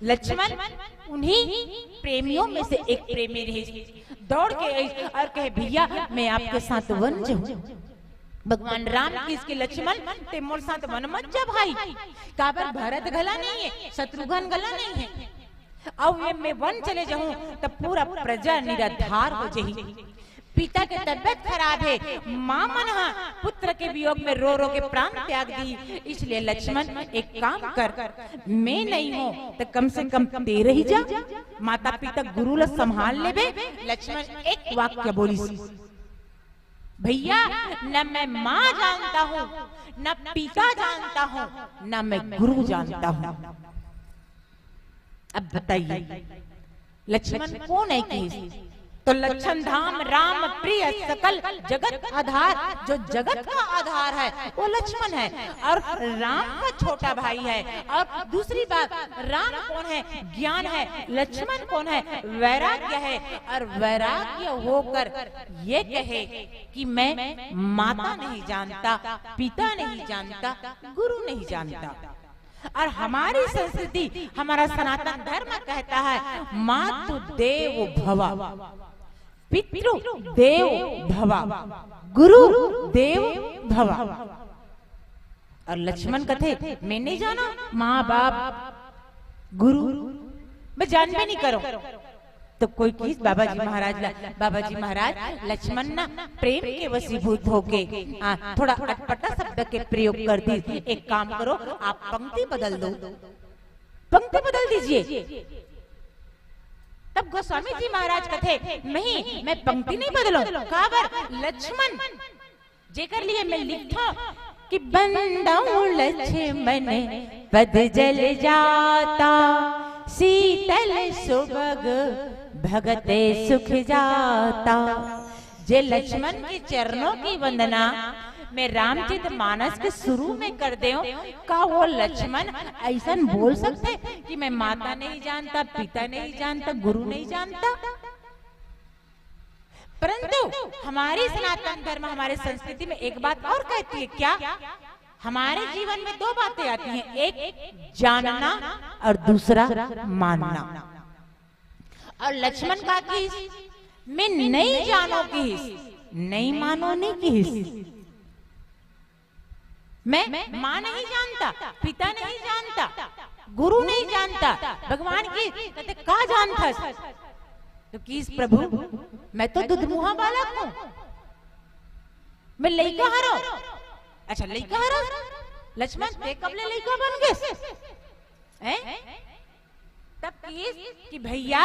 लक्ष्मण उन्हीं प्रेमियों में से एक प्रेमी रहे। दौड़ के आई और कहे, "भैया, मैं आपके साथ वन जाऊं।" भगवान राम किहिस के, "लक्ष्मण, ते मोर साथ वन मत जा भाई, काबर भरत घला नहीं है, शत्रुघ्न घला नहीं है, अउ ये मैं वन चले जाऊं त पूरा प्रजा निराधार हो जाही।" पिता के तबियत खराब है, माँ मन हा पुत्र के वियोग में रो रो के प्राण त्याग दी, इसलिए लक्ष्मण एक काम कर, मैं नहीं हूं तो कम से कम ते रही जा, माता पिता गुरु ला संभाल लेबे। लक्ष्मण एक वाक्य बोलिस, "भैया, न मैं माँ जानता हूँ, न पिता जानता हूँ, न मैं गुरु जानता हूँ।" अब बताइए, लक्ष्मण कोन है कि? तो लक्षण धाम राम प्रिय सकल जगत आधार, जो जगत का आधार है वो लक्ष्मण है और राम का छोटा भाई है। और दूसरी बात, राम कौन है? ज्ञान है। लक्ष्मण कौन है? वैराग्य है। और वैराग्य होकर ये कहे कि मैं माता नहीं जानता, पिता नहीं जानता, गुरु नहीं जानता। और हमारी संस्कृति, हमारा सनातन धर्म कहता है, "मातु देव भवा।" पितृ देव भवा, गुरु देव भवा। और लक्ष्मण कथे, मैं नहीं जाना, माँ बाप, गुरु, मैं जान भी नहीं करो। तो कोई किहिस बाबा जी महाराज ला, बाबा जी महाराज, लक्ष्मण ना प्रेम के वशीभूत होके, आ, थोड़ा अटपटा शब्द के प्रयोग कर दिस। एक काम करो, आप पंक्ति बदल दो, पंक्ति बदल दीजिए। तब गोस्वामी जी महाराज कथे, नहीं, मैं पंक्ति नहीं बदलूं। काबर? लक्ष्मण, जेकर लिए मैं लिखथों कि बंदौ लक्ष्मण पद जल जाता, शीतल सुभग भगत सुख जाता। जे लक्ष्मण के चरणों की वंदना मैं रामचरित मानस के शुरू में कर देऊं, का वो लक्ष्मण ऐसन बोल सकथे कि मैं माता नहीं जानता, पिता नहीं जानता, गुरु नहीं जानता? परंतु हमारी सनातन धर्म, हमारे संस्कृति में एक बात और कहती है क्या? हमारे जीवन में दो बातें आती हैं, एक जानना और दूसरा मानना। और लक्ष्मण का किहिस, मैं नहीं जानों किहिस, नहीं मानों नहीं किहिस। मैं माँ नहीं जानता, पिता नहीं जानता, गुरु नहीं जानता, भगवान की कथे का जानथस? तो किहिस, प्रभु, मैं तो दुधमुहा बालक हूँ, मैं लइका हरव। अच्छा, लइका हरव? लक्ष्मण, ते कब ले लइका बन गेस? हैं? तब किहिस कि भैया,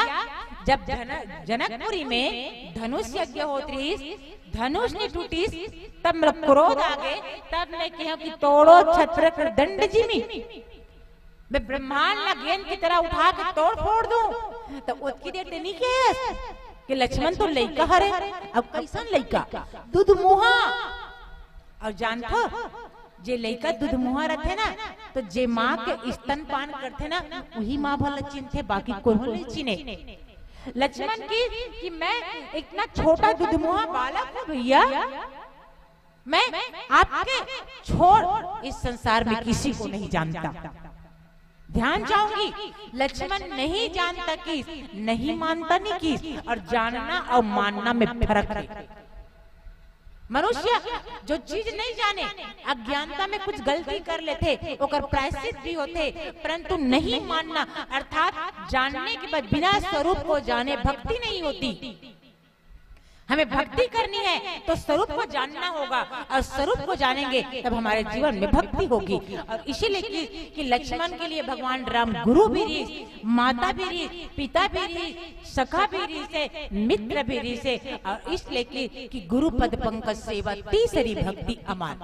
जब जन-, जनकपुरी में धनुष यज्ञ होत रिहिस, धनुष नहीं टूटिस, तब मोला क्रोध आ गे, तब मैं कहेंव कि तोड़ो छत्र कर दंड जिमी। मैं ब्रह्मांड ला गेंद की तरह उठा के तोड़ फोड़ दूं। तो ओतकी देर ते नहीं कहेस कि लक्ष्मण तो लइका हरे, अब कैसन लइका? दुधमुहा। और जानथो, जे लइका दुधमुहा रथे ना, तो जे माँ के स्तनपान करथे ना, वही माँ भला चिन्हथे, बाकी कोनो नहीं चिन्हे। लक्ष्मण किहिस कि मैं इतना छोटा दुधमुहा बालक हूँ भैया, मैं आपके छोड़ इस संसार में किसी को नहीं जानता। ध्यान चाहूंगी, लक्ष्मण नहीं जानता किहिस, नहीं मानता नहीं किहिस, और जानना और मानना में फर्क है। मनुष्य जो चीज नहीं जाने, अज्ञानता में कुछ गलती कर लेथे, ओकर प्रायश्चित भी होथे, परंतु नहीं मानना अर्थात जानने के बाद बिना स्वरूप को जाने भक्ति नहीं होती। हमें भक्ति करनी है तो स्वरूप को जानना होगा, और स्वरूप को जानेंगे तब हमारे जीवन में भक्ति होगी। और इसीलिए कि, कि लक्ष्मण के लिए भगवान राम गुरु भी रिहिस, माता भी रिहिस, पिता भी रिहिस, सखा भी रिहिसे, मित्र भी रिहिसे, और इसलिए कि, कि गुरु पद पंकज सेवा तीसरी भक्ति अमान।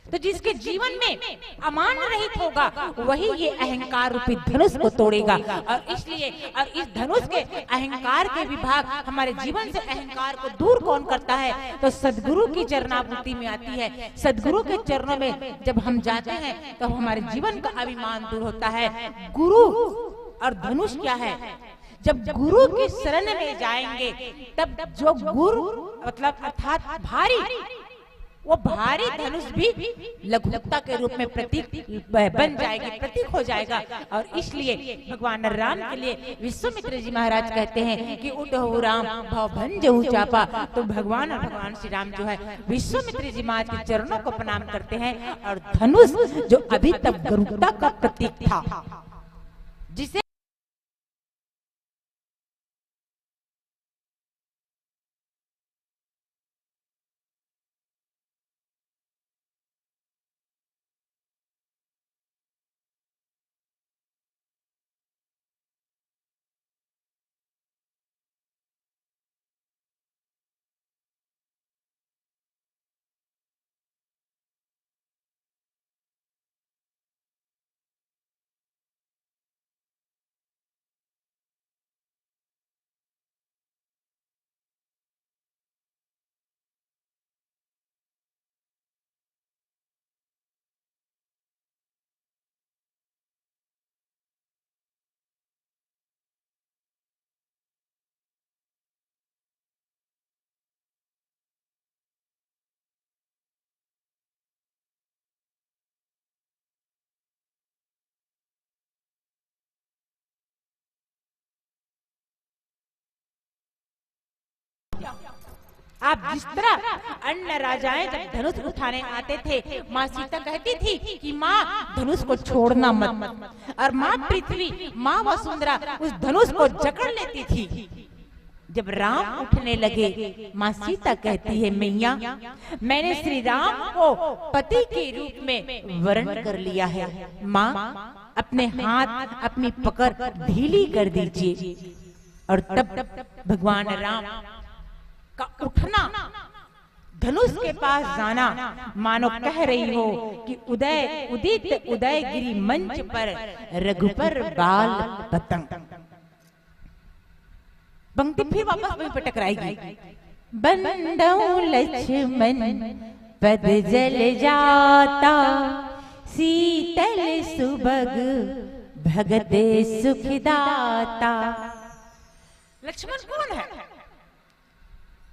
तो जिसके जीवन में अमान रहित होगा, वही ये अहंकार रूपी धनुष को तोड़ेगा। और इसलिए, और इस धनुष के अहंकार के विभाग हमारे जीवन से अहंकार को दूर कौन करता है, तो सदगुरु की चरणाभूति में आती है। सदगुरु के चरणों में जब हम जाते हैं, तो हमारे जीवन का अभिमान दूर होता है। गुरु और धनुष क्या है? जब गुरु की शरण में जाएंगे, तब जो गुरु, मतलब अर्थात भारी, वो भारी धनुष भी लघुता के रूप में प्रतीक ब-, बन जाएगी, प्रतीक हो जाएगा। और इसलिए भगवान राम के लिए विश्वामित्र जी महाराज कहते हैं कि "उठहु राम भव भंजहु चापा", तो भगवान और भगवान श्री राम जो है, विश्वामित्र जी महाराज के चरणों को प्रणाम करते हैं। और धनुष जो अभी तक गरुड़ता का प्रतीक था, जिसे आप जिस तरह अन्य राजाएं जब धनुष उठाने आते थे, माँ सीता कहती थी कि माँ, धनुष को छोड़ना मत। और माँ पृथ्वी, माँ वसुंधरा उस धनुष को जकड़ लेती थी। जब राम उठने लगे, माँ सीता कहती है, मैया, मैंने श्री राम को पति के रूप में वरण कर लिया है। माँ, अपने हाथ, अपनी पकड़ ढीली कर दीजिए। और तब भगवान राम का उठना, धनुष के पास जाना, मानो कह रही हो कि उदय, उदित उदयगिरि मंच पर रघुबर बाल पतंग। पंक्ति फिर वापस वहीं पर टकराएगी। बंदौ लक्ष्मण पद जल जाता, शीतल सुभग भगत सुखदाता। लक्ष्मण कौन है?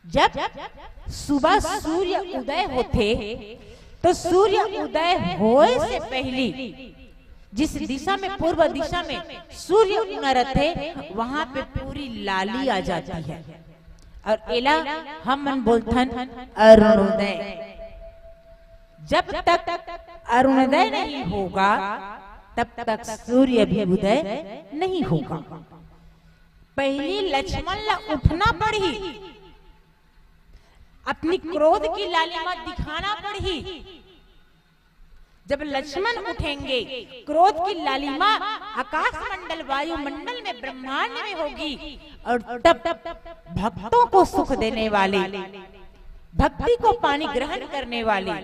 जब सुबह सूर्य उदय होथे, तो सूर्य उदय होए से पहली जिस दिशा में, पूर्व दिशा में सूर्य उगना रहथे, वहां पे पूरी लाली आ जाती है। और एला हमन बोलथन अरुणोदय। जब तक अरुणोदय नहीं होगा, तब तक सूर्य भी उदय नहीं होगा। पहली लक्ष्मण ला उठना पड़ही, अपनी क्रोध की लालिमा दिखाना पड़ही। जब लक्ष्मण उठेंगे, क्रोध की लालिमा आकाश मंडल, वायुमंडल में, ब्रह्मांड में होगी, और तब भक्तों को सुख देने वाले, भक्ति को पानी ग्रहण करने वाले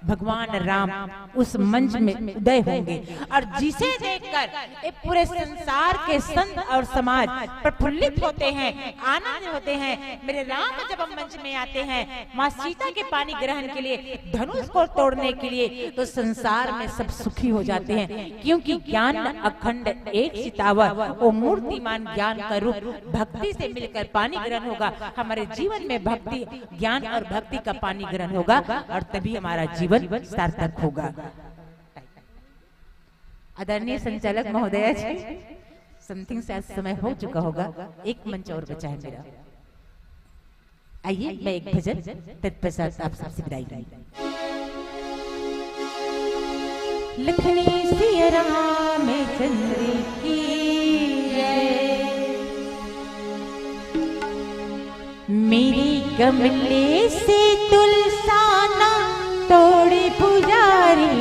भगवान राम उस मंच में उदय होंगे, और जिसे देखकर ये पूरे संसार के संत और समाज प्रफुल्लित होते हैं, आनंद होते हैं। मेरे राम जब मंच में आते हैं, माँ सीता के पानी ग्रहण के लिए, धनुष को तोड़ने के लिए, तो संसार में सब सुखी हो जाते हैं, क्योंकि ज्ञान अखंड एक चितावर, वो मूर्तिमान ज्ञान का रूप भक्ति से मिलकर पानी ग्रहण होगा। हमारे जीवन में भक्ति, ज्ञान और भक्ति का पानी ग्रहण होगा, और तभी हमारा जीवन सार्थक होगा। आदरणीय संचालक महोदया जी, समथिंग से आज समय हो चुका होगा, एक मंच और बचा है मेरा। आइए, मैं एक भजन, तत्पश्चात आप सबसे विदाई लूंगी। लखनी सिया रामचंद्र की जय। मेरे गमले से तुलसाना तोड़े पुजारी,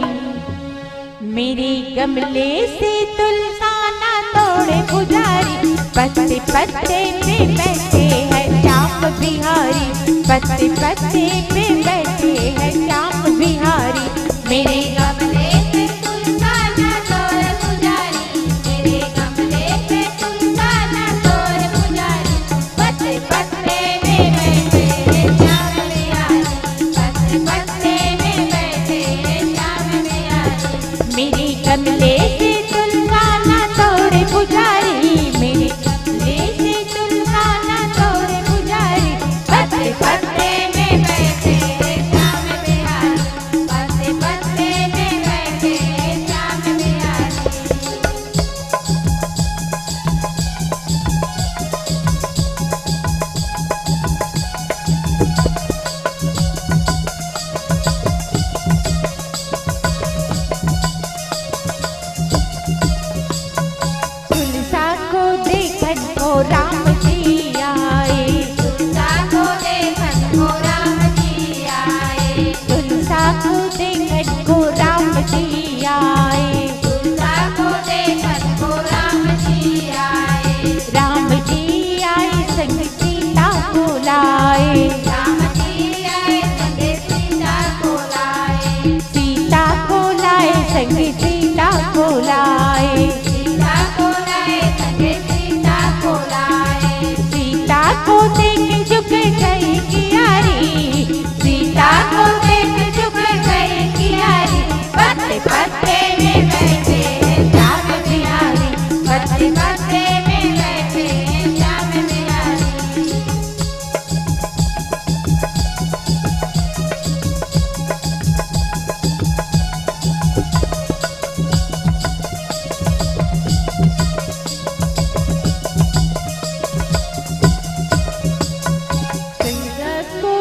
मेरे गमले से तुलसाना तोड़े पुजारी, पत्ते पत्ते पे बैठे हैं श्याम बिहारी, पत्ते पत्ते पे बैठे हैं श्याम बिहारी। मेरे गमले से तुलसाना तोड़े पुजारी, मेरे गमले से तुलसाना तोड़े पुजारी, पत्ते पत्ते में बैठे हैं श्याम बिहारी, पत्ते पत्ते में बैठे हैं श्याम बिहारी। मेरे गमले से तुलसाना तोड़े पुजारी, मेरे गमले से तुलसाना तोड़े पुजारी, पत्ते पत्ते में बैठे हैं श्याम बिहारी, पत्ते पत्ते में बैठे हैं श्याम बिहारी। तुलसा को देखन को राम जी आए, तुलसा को देखन को राम जी आए, तुलसा को देखन को राम जी आए, तुलसा को देखन को राम जी आए। राम जी आए संग सीता को लाए, राम जी आए संग सीता को लाए, सीता को लाए संग सीता को लाए, सीता को लाए संग सीता को लाए। सीता को देख झुक गई कियारी, सीता को देख झुक गई कियारी। पत्ते पत्ते में बैठे हैं श्याम बिहारी, पत्ते पत्ते में बैठे हैं श्याम बिहारी। तुलसा को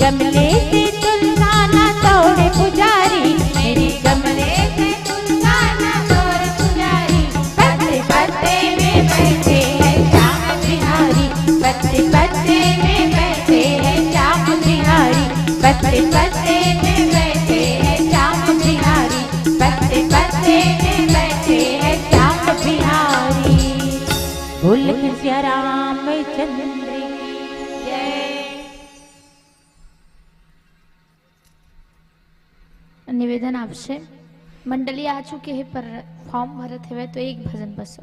गमले से तुलना ना तोड़े पुजारी, मेरे गमले से तुलना ना तोड़े पुजारी। पत्ते पत्ते में बैठे हैं श्याम बिहारी, पत्ते पत्ते में बैठे हैं श्याम बिहारी, पत्ते पत्ते में बैठे हैं श्याम बिहारी, पत्ते पत्ते में बैठे हैं श्याम बिहारी। बोल सिया रामचंद्र की जय। निवेदन आपसे, मंडली आ चुके हे पर form भरत हवय तो एक भजन बस।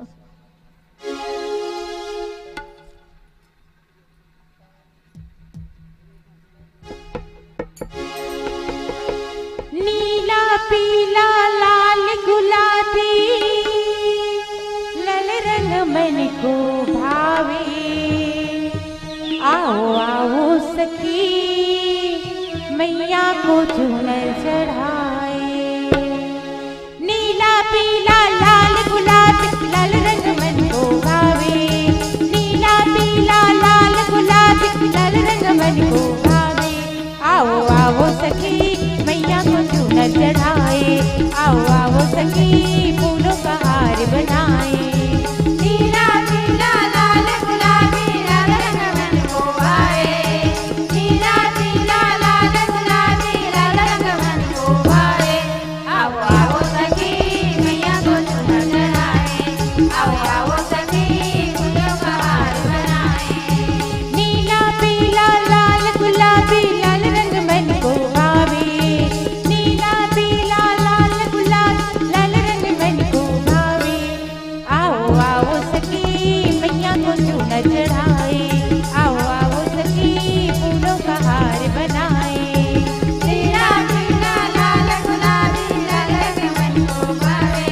नीला पीला लाल गुलाबी, लाल रंग मन को भावे। आओ आओ सखी, मैया को चुनर चढ़ाए। नीला पीला लाल गुलाबी, लाल रंग मन को भावे। नीला पीला लाल गुलाबी, लाल रंग मन को भावे। आओ आओ सखी, मैया को चुनर चढ़ाए। आओ आओ सखी, फूलों का हार बनाए। नीला पीला लाल गुलाबी, लाल रंग मन को भावे। नीला पीला लाल गुलाबी, लाल रंग मन को भावे। आओ आओ सखी, मैया को चुनर चढ़ाए। आओ आओ सखी, फूलों का हार बनाए। नीला पीला लाल गुलाबी, लाल रंग मन को भावे। नीला पीला लाल गुलाबी, लाल रंग मन को भावे। आओ आओ सखी, मैया को चुनर चढ़ाए। आओ आओ सखी, फूलों का हार बनाए। नीला पीला लाल गुलाबी, लाल रंग मन को भावे।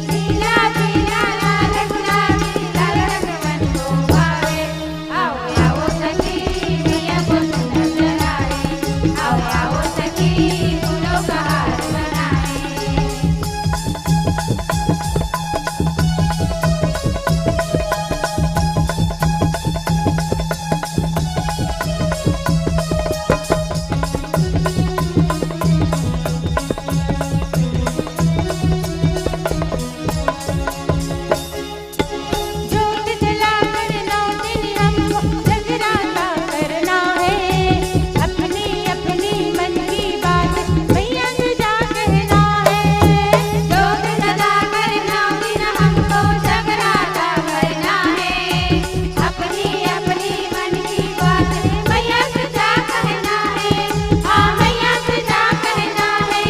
नीला पीला लाल गुलाबी, लाल रंग मन को भावे। आओ आओ सखी, मैया को चुनर चढ़ाए। आओ आओ सखी, फूलों का हार बनाए। जोत जलाकर नौ दिन हमको जगराता करना है। अपनी अपनी मन की बात मैया से जा कहना है। जोत जलाकर नौ दिन हमको जगराता करना है। अपनी अपनी मन की बात मैया से जा कहना है। हाँ, मैया से जा कहना है।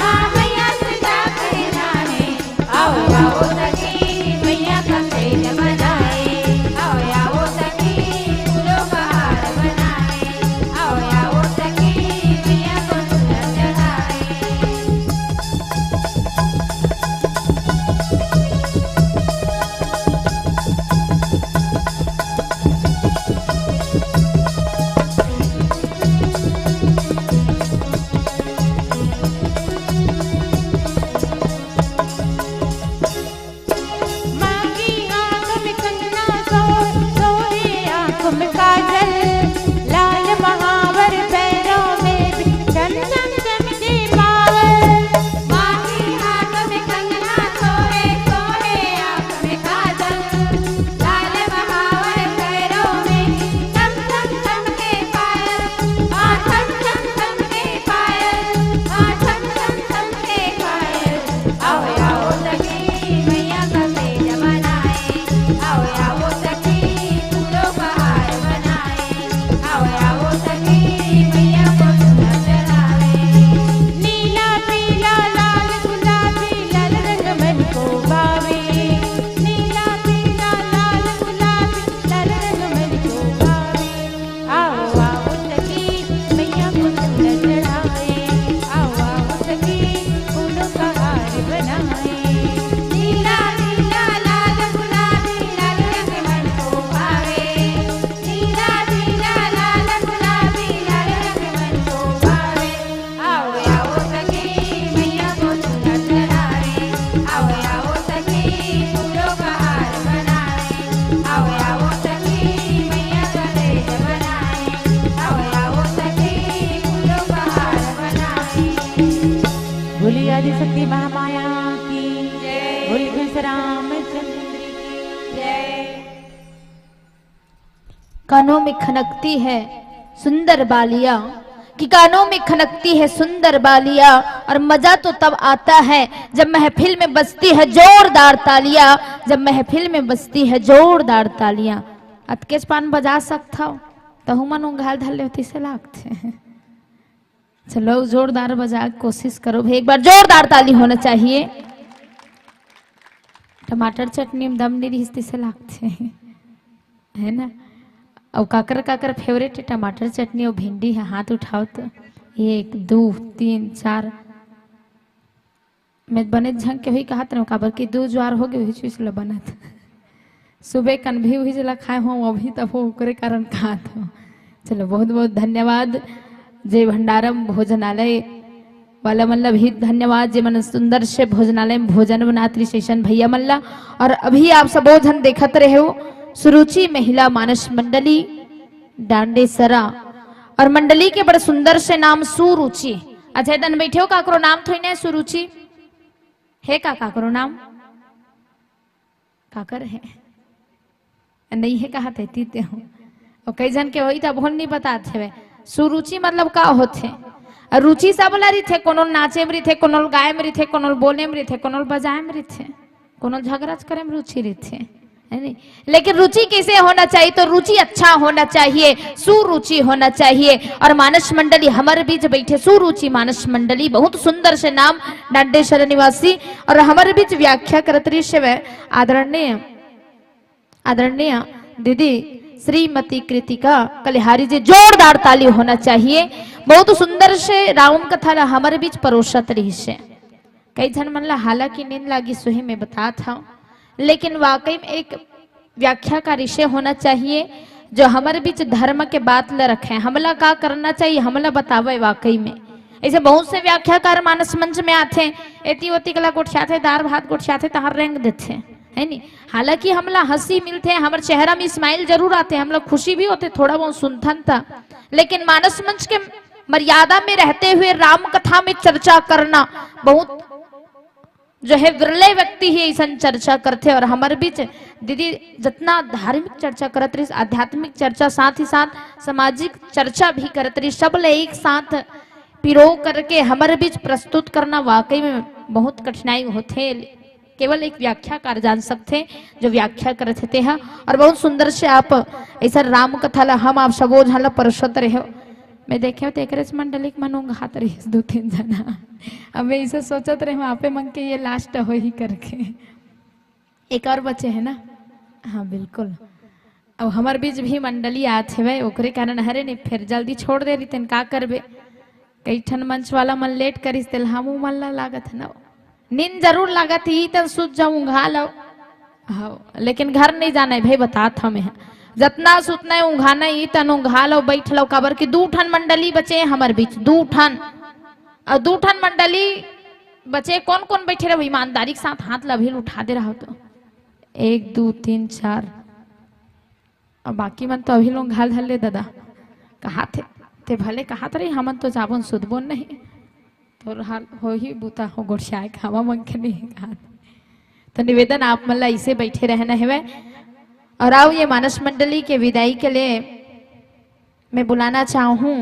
हाँ, मैया से जा कहना है। आओ आओ सखी, मैया का तेज बनाए। आओ आओ सखी, फूलों का हार बनाए। आओ आओ सखी, मैया को चुनर चढ़ाए। माँ की आँख में कंगना, सो सोहे आँख में काजल, लाल महावर पैरों में भी चम चम चमके पायल। माँ की आँख में कंगना, सोहे सोहे आँख में काजल, लाल महावर पैरों में भी चम चम चमके पायल। हाँ, चम चम चमके पायल। हाँ, चम चम चमके पायल। आओ आओ सखी, मैया का तेज बनाए। आओ आओ सखी, फूलों का हार बनाए। आओ आओ सखी, मैया को चुनर चढ़ाए। नीला पीला लाल गुलाबी, लाल रंग मन को भावे। नीला पीला लाल गुलाबी, लाल रंग मन को भावे। आओ आओ सखी, मैया को चुनर चढ़ाए। आओ आओ सखी, फूलों का हार बनाए। नीला पीला लाल गुलाबी, लाल रंग मन को भावे। नीला पीला लाल गुलाबी, लाल रंग मन को भावे। आओ आओ सखी, मैया को चुनर चढ़ाए। आओ आओ सखी, फूलों का हार बनाए। आओ आओ सखी, मैया का तेज बनाए। आओ आओ सखी, कानों में खनकती है सुंदर बालियां, कि कानों में खनकती है सुंदर बालियां, और मजा तो तब आता है जब महफिल में बजती है जोरदार तालियां, जब महफिल में बजती है जोरदार तालियां। अतकेच पान बजा सकथव, तहू मन उंघाल धर लेवती से लागथे। चलो, जोरदार बजा के कोशिश करो भाई, एक बार जोरदार ताली होना चाहिए। टमाटर चटनी में दम नहीं रिहिस तइसे लागथे, है ना? अउ काकर काकर फेवरेट टमाटर चटनी अउ भिंडी है, हाथ उठाओ तो। एक, दू, तीन, चार। मैं बने झन के हुई कहत रहूं, काबर कि दू जुआर हो गए, वही चीज ल बनत। सुबह कन भी वही जला खाए हो, अभी तब हो, ओकरे कारण खात हो। चलो, बहुत बहुत धन्यवाद। जय भंडारम भोजनालय वाला मन ला भी धन्यवाद, जे मन सुंदर से भोजनालय में भोजन बनात रिहिस अइसन भैया मन ला। और अभी आप सबो झन देखत रहे हो सुरुचि महिला मानस मंडली डांडेसरा, और मंडली के बड़ सुंदर से नाम सुरुचि। अच्छा, एदन बैठे हो, काकरो नाम थोड़ी ना सुरुचि? हे का काकरो नाम? काकर हे? नहीं हे, कहा थे, तीते हो। और कई झन के होई त बोल नहीं बतात हवे। सुरुचि मतलब का होथे? और रुचि सब ला रिथे, कोनो नाचे में रिथे, कोनो गाय में रिथे, कोनो बोले में रिथे, कोनो बजाए में रिथे, कोनो झगड़ा करे में रुचि रिथे, है नहीं? लेकिन रुचि कैसे होना चाहिए? तो रुचि अच्छा होना चाहिए, सुरुचि होना चाहिए। और मानस मंडली हमर बीच बैठे सुरुचि मानस मंडली, बहुत सुंदर से नाम, डांडेसरा निवासी, और हमर बीच व्याख्या करत रिहिस हवे आदरणीय, आदरणीय दीदी श्रीमती कृतिका कलिहारी जी, जोरदार ताली होना चाहिए। बहुत सुंदर से राम कथा ला हमर बीच परोसत रिहिस हे। कई झन मन ला हालांकि नींद लागी, सोही में बतात हव, लेकिन वाकई में एक व्याख्या का विषय होना चाहिए, जो हमर बीच धर्म के बात ल रखे, हमला का करना चाहिए, हमला बतावे वाकई में। ऐसे बहुत से व्याख्याकार मानस मंच में आथे, एती ओती कला गोठियाथे, दार भात गोठियाथे, तहार रेंग देथे, है नी? हालांकि हमला हंसी मिलथे, हमर चेहरा में स्माइल जरूर आथे, हमला खुशी भी होथे, थोड़ा बहुत सुनथन त, लेकिन मानस मंच के मर्यादा में रहते हुए राम कथा में चर्चा करना बहुत जो है विरले व्यक्ति ही ऐसन चर्चा करथे। और हमर बीच दीदी जितना धार्मिक चर्चा करत रहिस, आध्यात्मिक चर्चा, साथ ही साथ सामाजिक चर्चा भी करत रहिस, सब ले एक साथ पिरो करके हमर बीच प्रस्तुत करना वाकई में बहुत कठिनाई होथे। केवल एक व्याख्याकार जान सकथे, जो व्याख्या करत हे तेहा। और बहुत सुंदर से आप ऐसा राम कथा ला हम आप सबो झन ला परोसत रहे हो। मैं देखे हो तो एकरे से मंडली के मन उंघात रहिस दू तीन जना। अब मैं इसे सोचत रहे हूँ, आपे मन के ये लास्ट होही करके। एक और बचे है ना? हाँ, बिल्कुल। अब हमर बीच भी मंडली आत हेवय, ओकरे कारण हरे नहीं, फिर जल्दी छोड़ दे रहितेन, का करबे? कई ठन मंच वाला मन लेट करिस, तेल हमू मन ला लागत है ना, नींद जरूर लागत ही, तन सुत जाऊं, उंघा लो। हाँ, लेकिन घर नहीं जाना है भाई, बतात हमें। जतना सुतना है, उंघाना ही, तन उंघा लो, बैठ लो, काबर कि दू ठन मंडली बचे हैं हमर बीच, दू ठन। और दू ठन मंडली बचे, कौन कौन बैठे रहो, ईमानदारी के साथ हाथ ला अभी उठा दे रहा हो तो। एक, दू, तीन, चार। अब बाकी मन तो अभी लोग घाल धर ले दादा। कहा थे, ते भले कहा थे रही, हमन तो जाबोन सुधबोन नहीं। तोर हाल होही बूता हो गोठियाए खावा मन के नहीं कहा। तो निवेदन आप मन ला इसे बैठे रहना हेवय। और आओ ये मानस मंडली के विदाई के लिए मैं बुलाना चाहूँ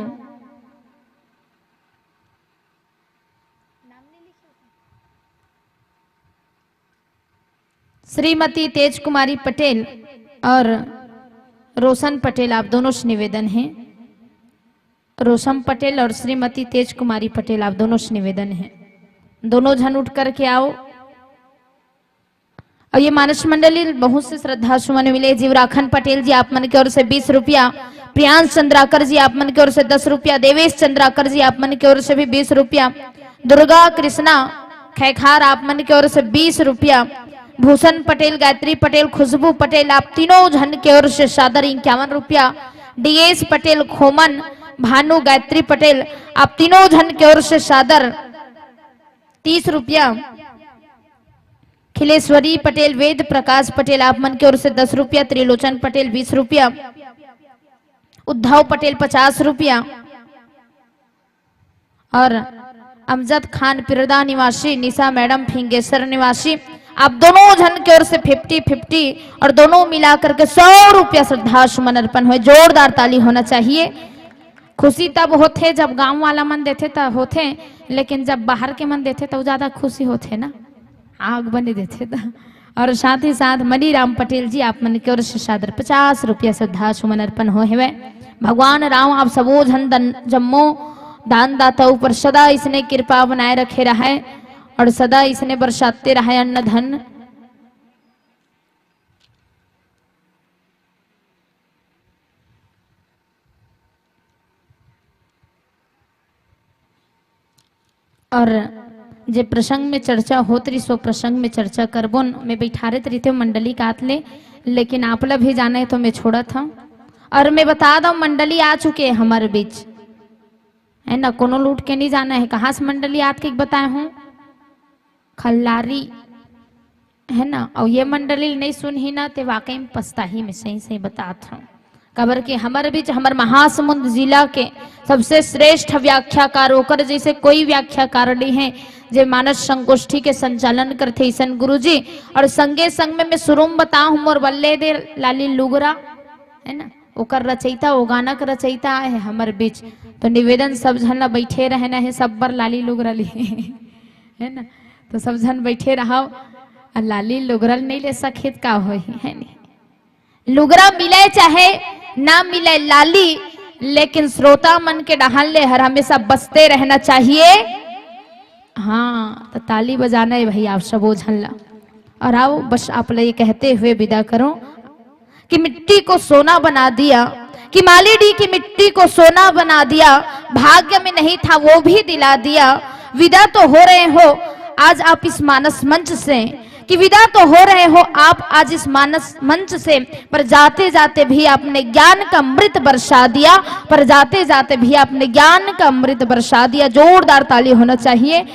श्रीमती तेज कुमारी पटेल और रोशन पटेल, आप दोनों से निवेदन है। रोशन पटेल और श्रीमती तेज कुमारी पटेल, आप दोनों से निवेदन है, दोनों झन उठ करके आओ। और ये मानस मंडली बहुत से श्रद्धा सुमन मिले। जीवराखन पटेल जी, आप मन के ओर से बीस रुपया, प्रियांश चंद्राकर जी, आप मन के ओर से दस रुपया, देवेश चंद्राकर जी, आप मन के ओर से भी बीस रुपया, दुर्गा कृष्णा खैखार, आप मन के ओर से बीस रुपया, भूषण पटेल, गायत्री पटेल, खुशबू पटेल, आप तीनों झन के ओर से सादर इक्यावन रुपया, डीएस पटेल, खोमन, भानु, गायत्री पटेल, आप तीनों झन के ओर से सादर तीस रुपया, खिलेश्वरी पटेल, वेद प्रकाश पटेल, आप मन के ओर से दस रुपया, त्रिलोचन पटेल बीस रुपया, उद्धव पटेल पचास रुपया और अमजद खान पिरदा निवासी, निशा मैडम फिंगेश्वर निवासी, आप दोनों झन के ओर से फिफ्टी फिफ्टी और दोनों मिला करके सौ रुपया श्रद्धा सुमन अर्पण होए। जोरदार ताली होना चाहिए। खुशी तब होथे जब गांव वाला मन देथे त होथे, लेकिन जब बाहर के मन देथे त ज्यादा खुशी होथे ना, आग बने देथे त। और साथ ही साथ मनीराम पटेल जी आप मन के ओर से सादर पचास रुपया श्रद्धा सुमन अर्पण हो हेवय। भगवान राम आप सबो झन दन, जम्मो दानदाता ऊपर सदा इसने कृपा बनाए रखे रहय और सदा इसने बरसाते रहय अन्न धन। और जे प्रसंग में चर्चा होत रहिस, वो प्रसंग में चर्चा करबोन। मैं बैठारे त रहितेंव मंडली कात ले, लेकिन आप ला भी जाना हे तो मैं छोड़त हंव। और मैं बता दंव, मंडली आ चुके हे हमर बीच, है ना, कोनो लूट के नहीं जाना हे। कहाँ से मंडली आत के बताए हंव? खल्लारी, है ना। और ये मंडली नहीं सुनही ना, ते वाकई में पछताही, मैं सही सही बतात हंव। काबर के हमर बीच हमर महासमुंद जिला के सबसे श्रेष्ठ व्याख्याकार, ओकर जैसे कोई व्याख्याकार नहीं है, जे मानस संगोष्ठी के संचालन करथे, ईसन गुरुजी। और संगे संग में मैं शुरू में बताहूं, मोर बल्ले दे लाली लुगरा, है ना, ओकर रचयिता, वो गाना के रचयिता आए हे हमर बीच। तो निवेदन, सब झन ला बैठे रहना हे, सब बर लाली लुगरा ली, है ना। तो सब झन बैठे रहव, आ लाली लुगरा ल नहीं ले सकिस त का होही, है नी? लुगरा मिले चाहे ना मिले लाली, लेकिन श्रोता मन के डहान ले हर हमेशा बसते रहना चाहिए। हाँ, तो ताली बजाना हे भैया आप सबो झन ला। और आओ, बस आप ला ये कहते हुए विदा करूं कि मिट्टी को सोना बना दिया, कि माली डी की मिट्टी को सोना बना दिया, भाग्य में नहीं था वो भी दिला दिया। विदा तो हो रहे हो आज आप इस मानस मंच से, कि विदा तो हो रहे हो आप आज इस मानस मंच से, पर जाते जाते भी आपने ज्ञान का अमृत बरसा दिया, पर जाते जाते भी आपने ज्ञान का अमृत बरसा दिया। जोरदार ताली होना चाहिए।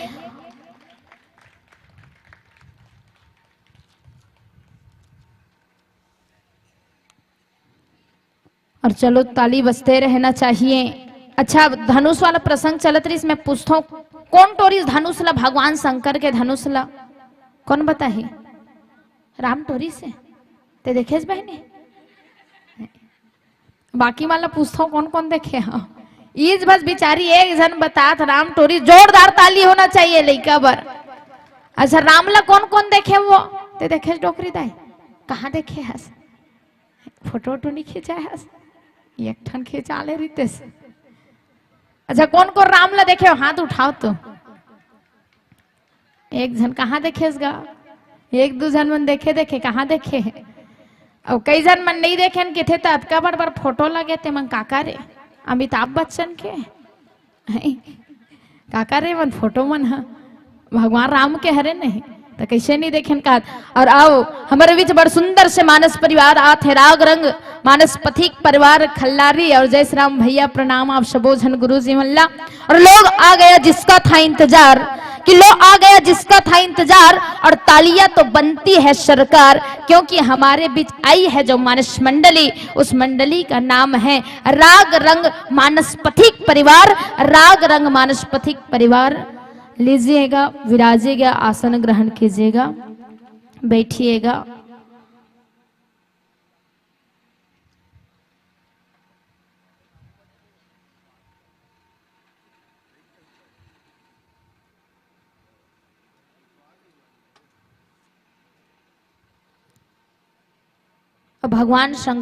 और चलो, ताली बजते रहना चाहिए। अच्छा, धनुष वाला प्रसंग चलत रहिस, मैं पूछथंव, कोन टोरिस धनुष ला, भगवान शंकर के धनुष ला? कोन बताही? राम टोरिस हे। ते देखेस बहिनी? बाकी मन ला पूछथंव, कोन कोन देखे हव? इस बस बिचारी एक झन बतात, राम टोरिस। जोरदार ताली होना चाहिए लइका बर। अच्छा, राम ला कोन कोन देखे वो? ते देखेस डोकरी दाई? कहाँ देखे हस? फोटो वोटो नहीं खिंचाए हस? एक ठन खिंचा ले रहितेस। अच्छा, कोन कोन राम ला देखे हो? हाथ उठाओ तो। एक झन कहाँ देखेस गा? एक दू झन मन देखे, देखे, कहाँ देखे हे? अउ कई झन मन नहीं देखे न, किथे त अतका बड़ बड़ फोटो लगे, ते मन काकर ए? अमिताभ बच्चन के? हैं? काकर ए मन फोटो मन ह? भगवान राम के हरे नहीं, त कैसे नहीं देखे न कहत? और आओ, हमर बीच बड़ सुंदर से मानस परिवार आत हे, राग रंग मानस पथिक परिवार खल्लारी और जय श्री राम भैया, प्रणाम आप सबो झन गुरु जी मन ला। और लोग आ गया जिसका था इंतजार, कि लो आ गया जिसका था इंतजार, और तालियां तो बनती है सरकार, क्योंकि हमारे बीच आई है जो मानस मंडली, उस मंडली का नाम है राग रंग मानस पथिक परिवार। राग रंग मानस पथिक परिवार, लीजिएगा, विराजिएगा, आसन ग्रहण कीजिएगा, बैठिएगा। भगवान शंकर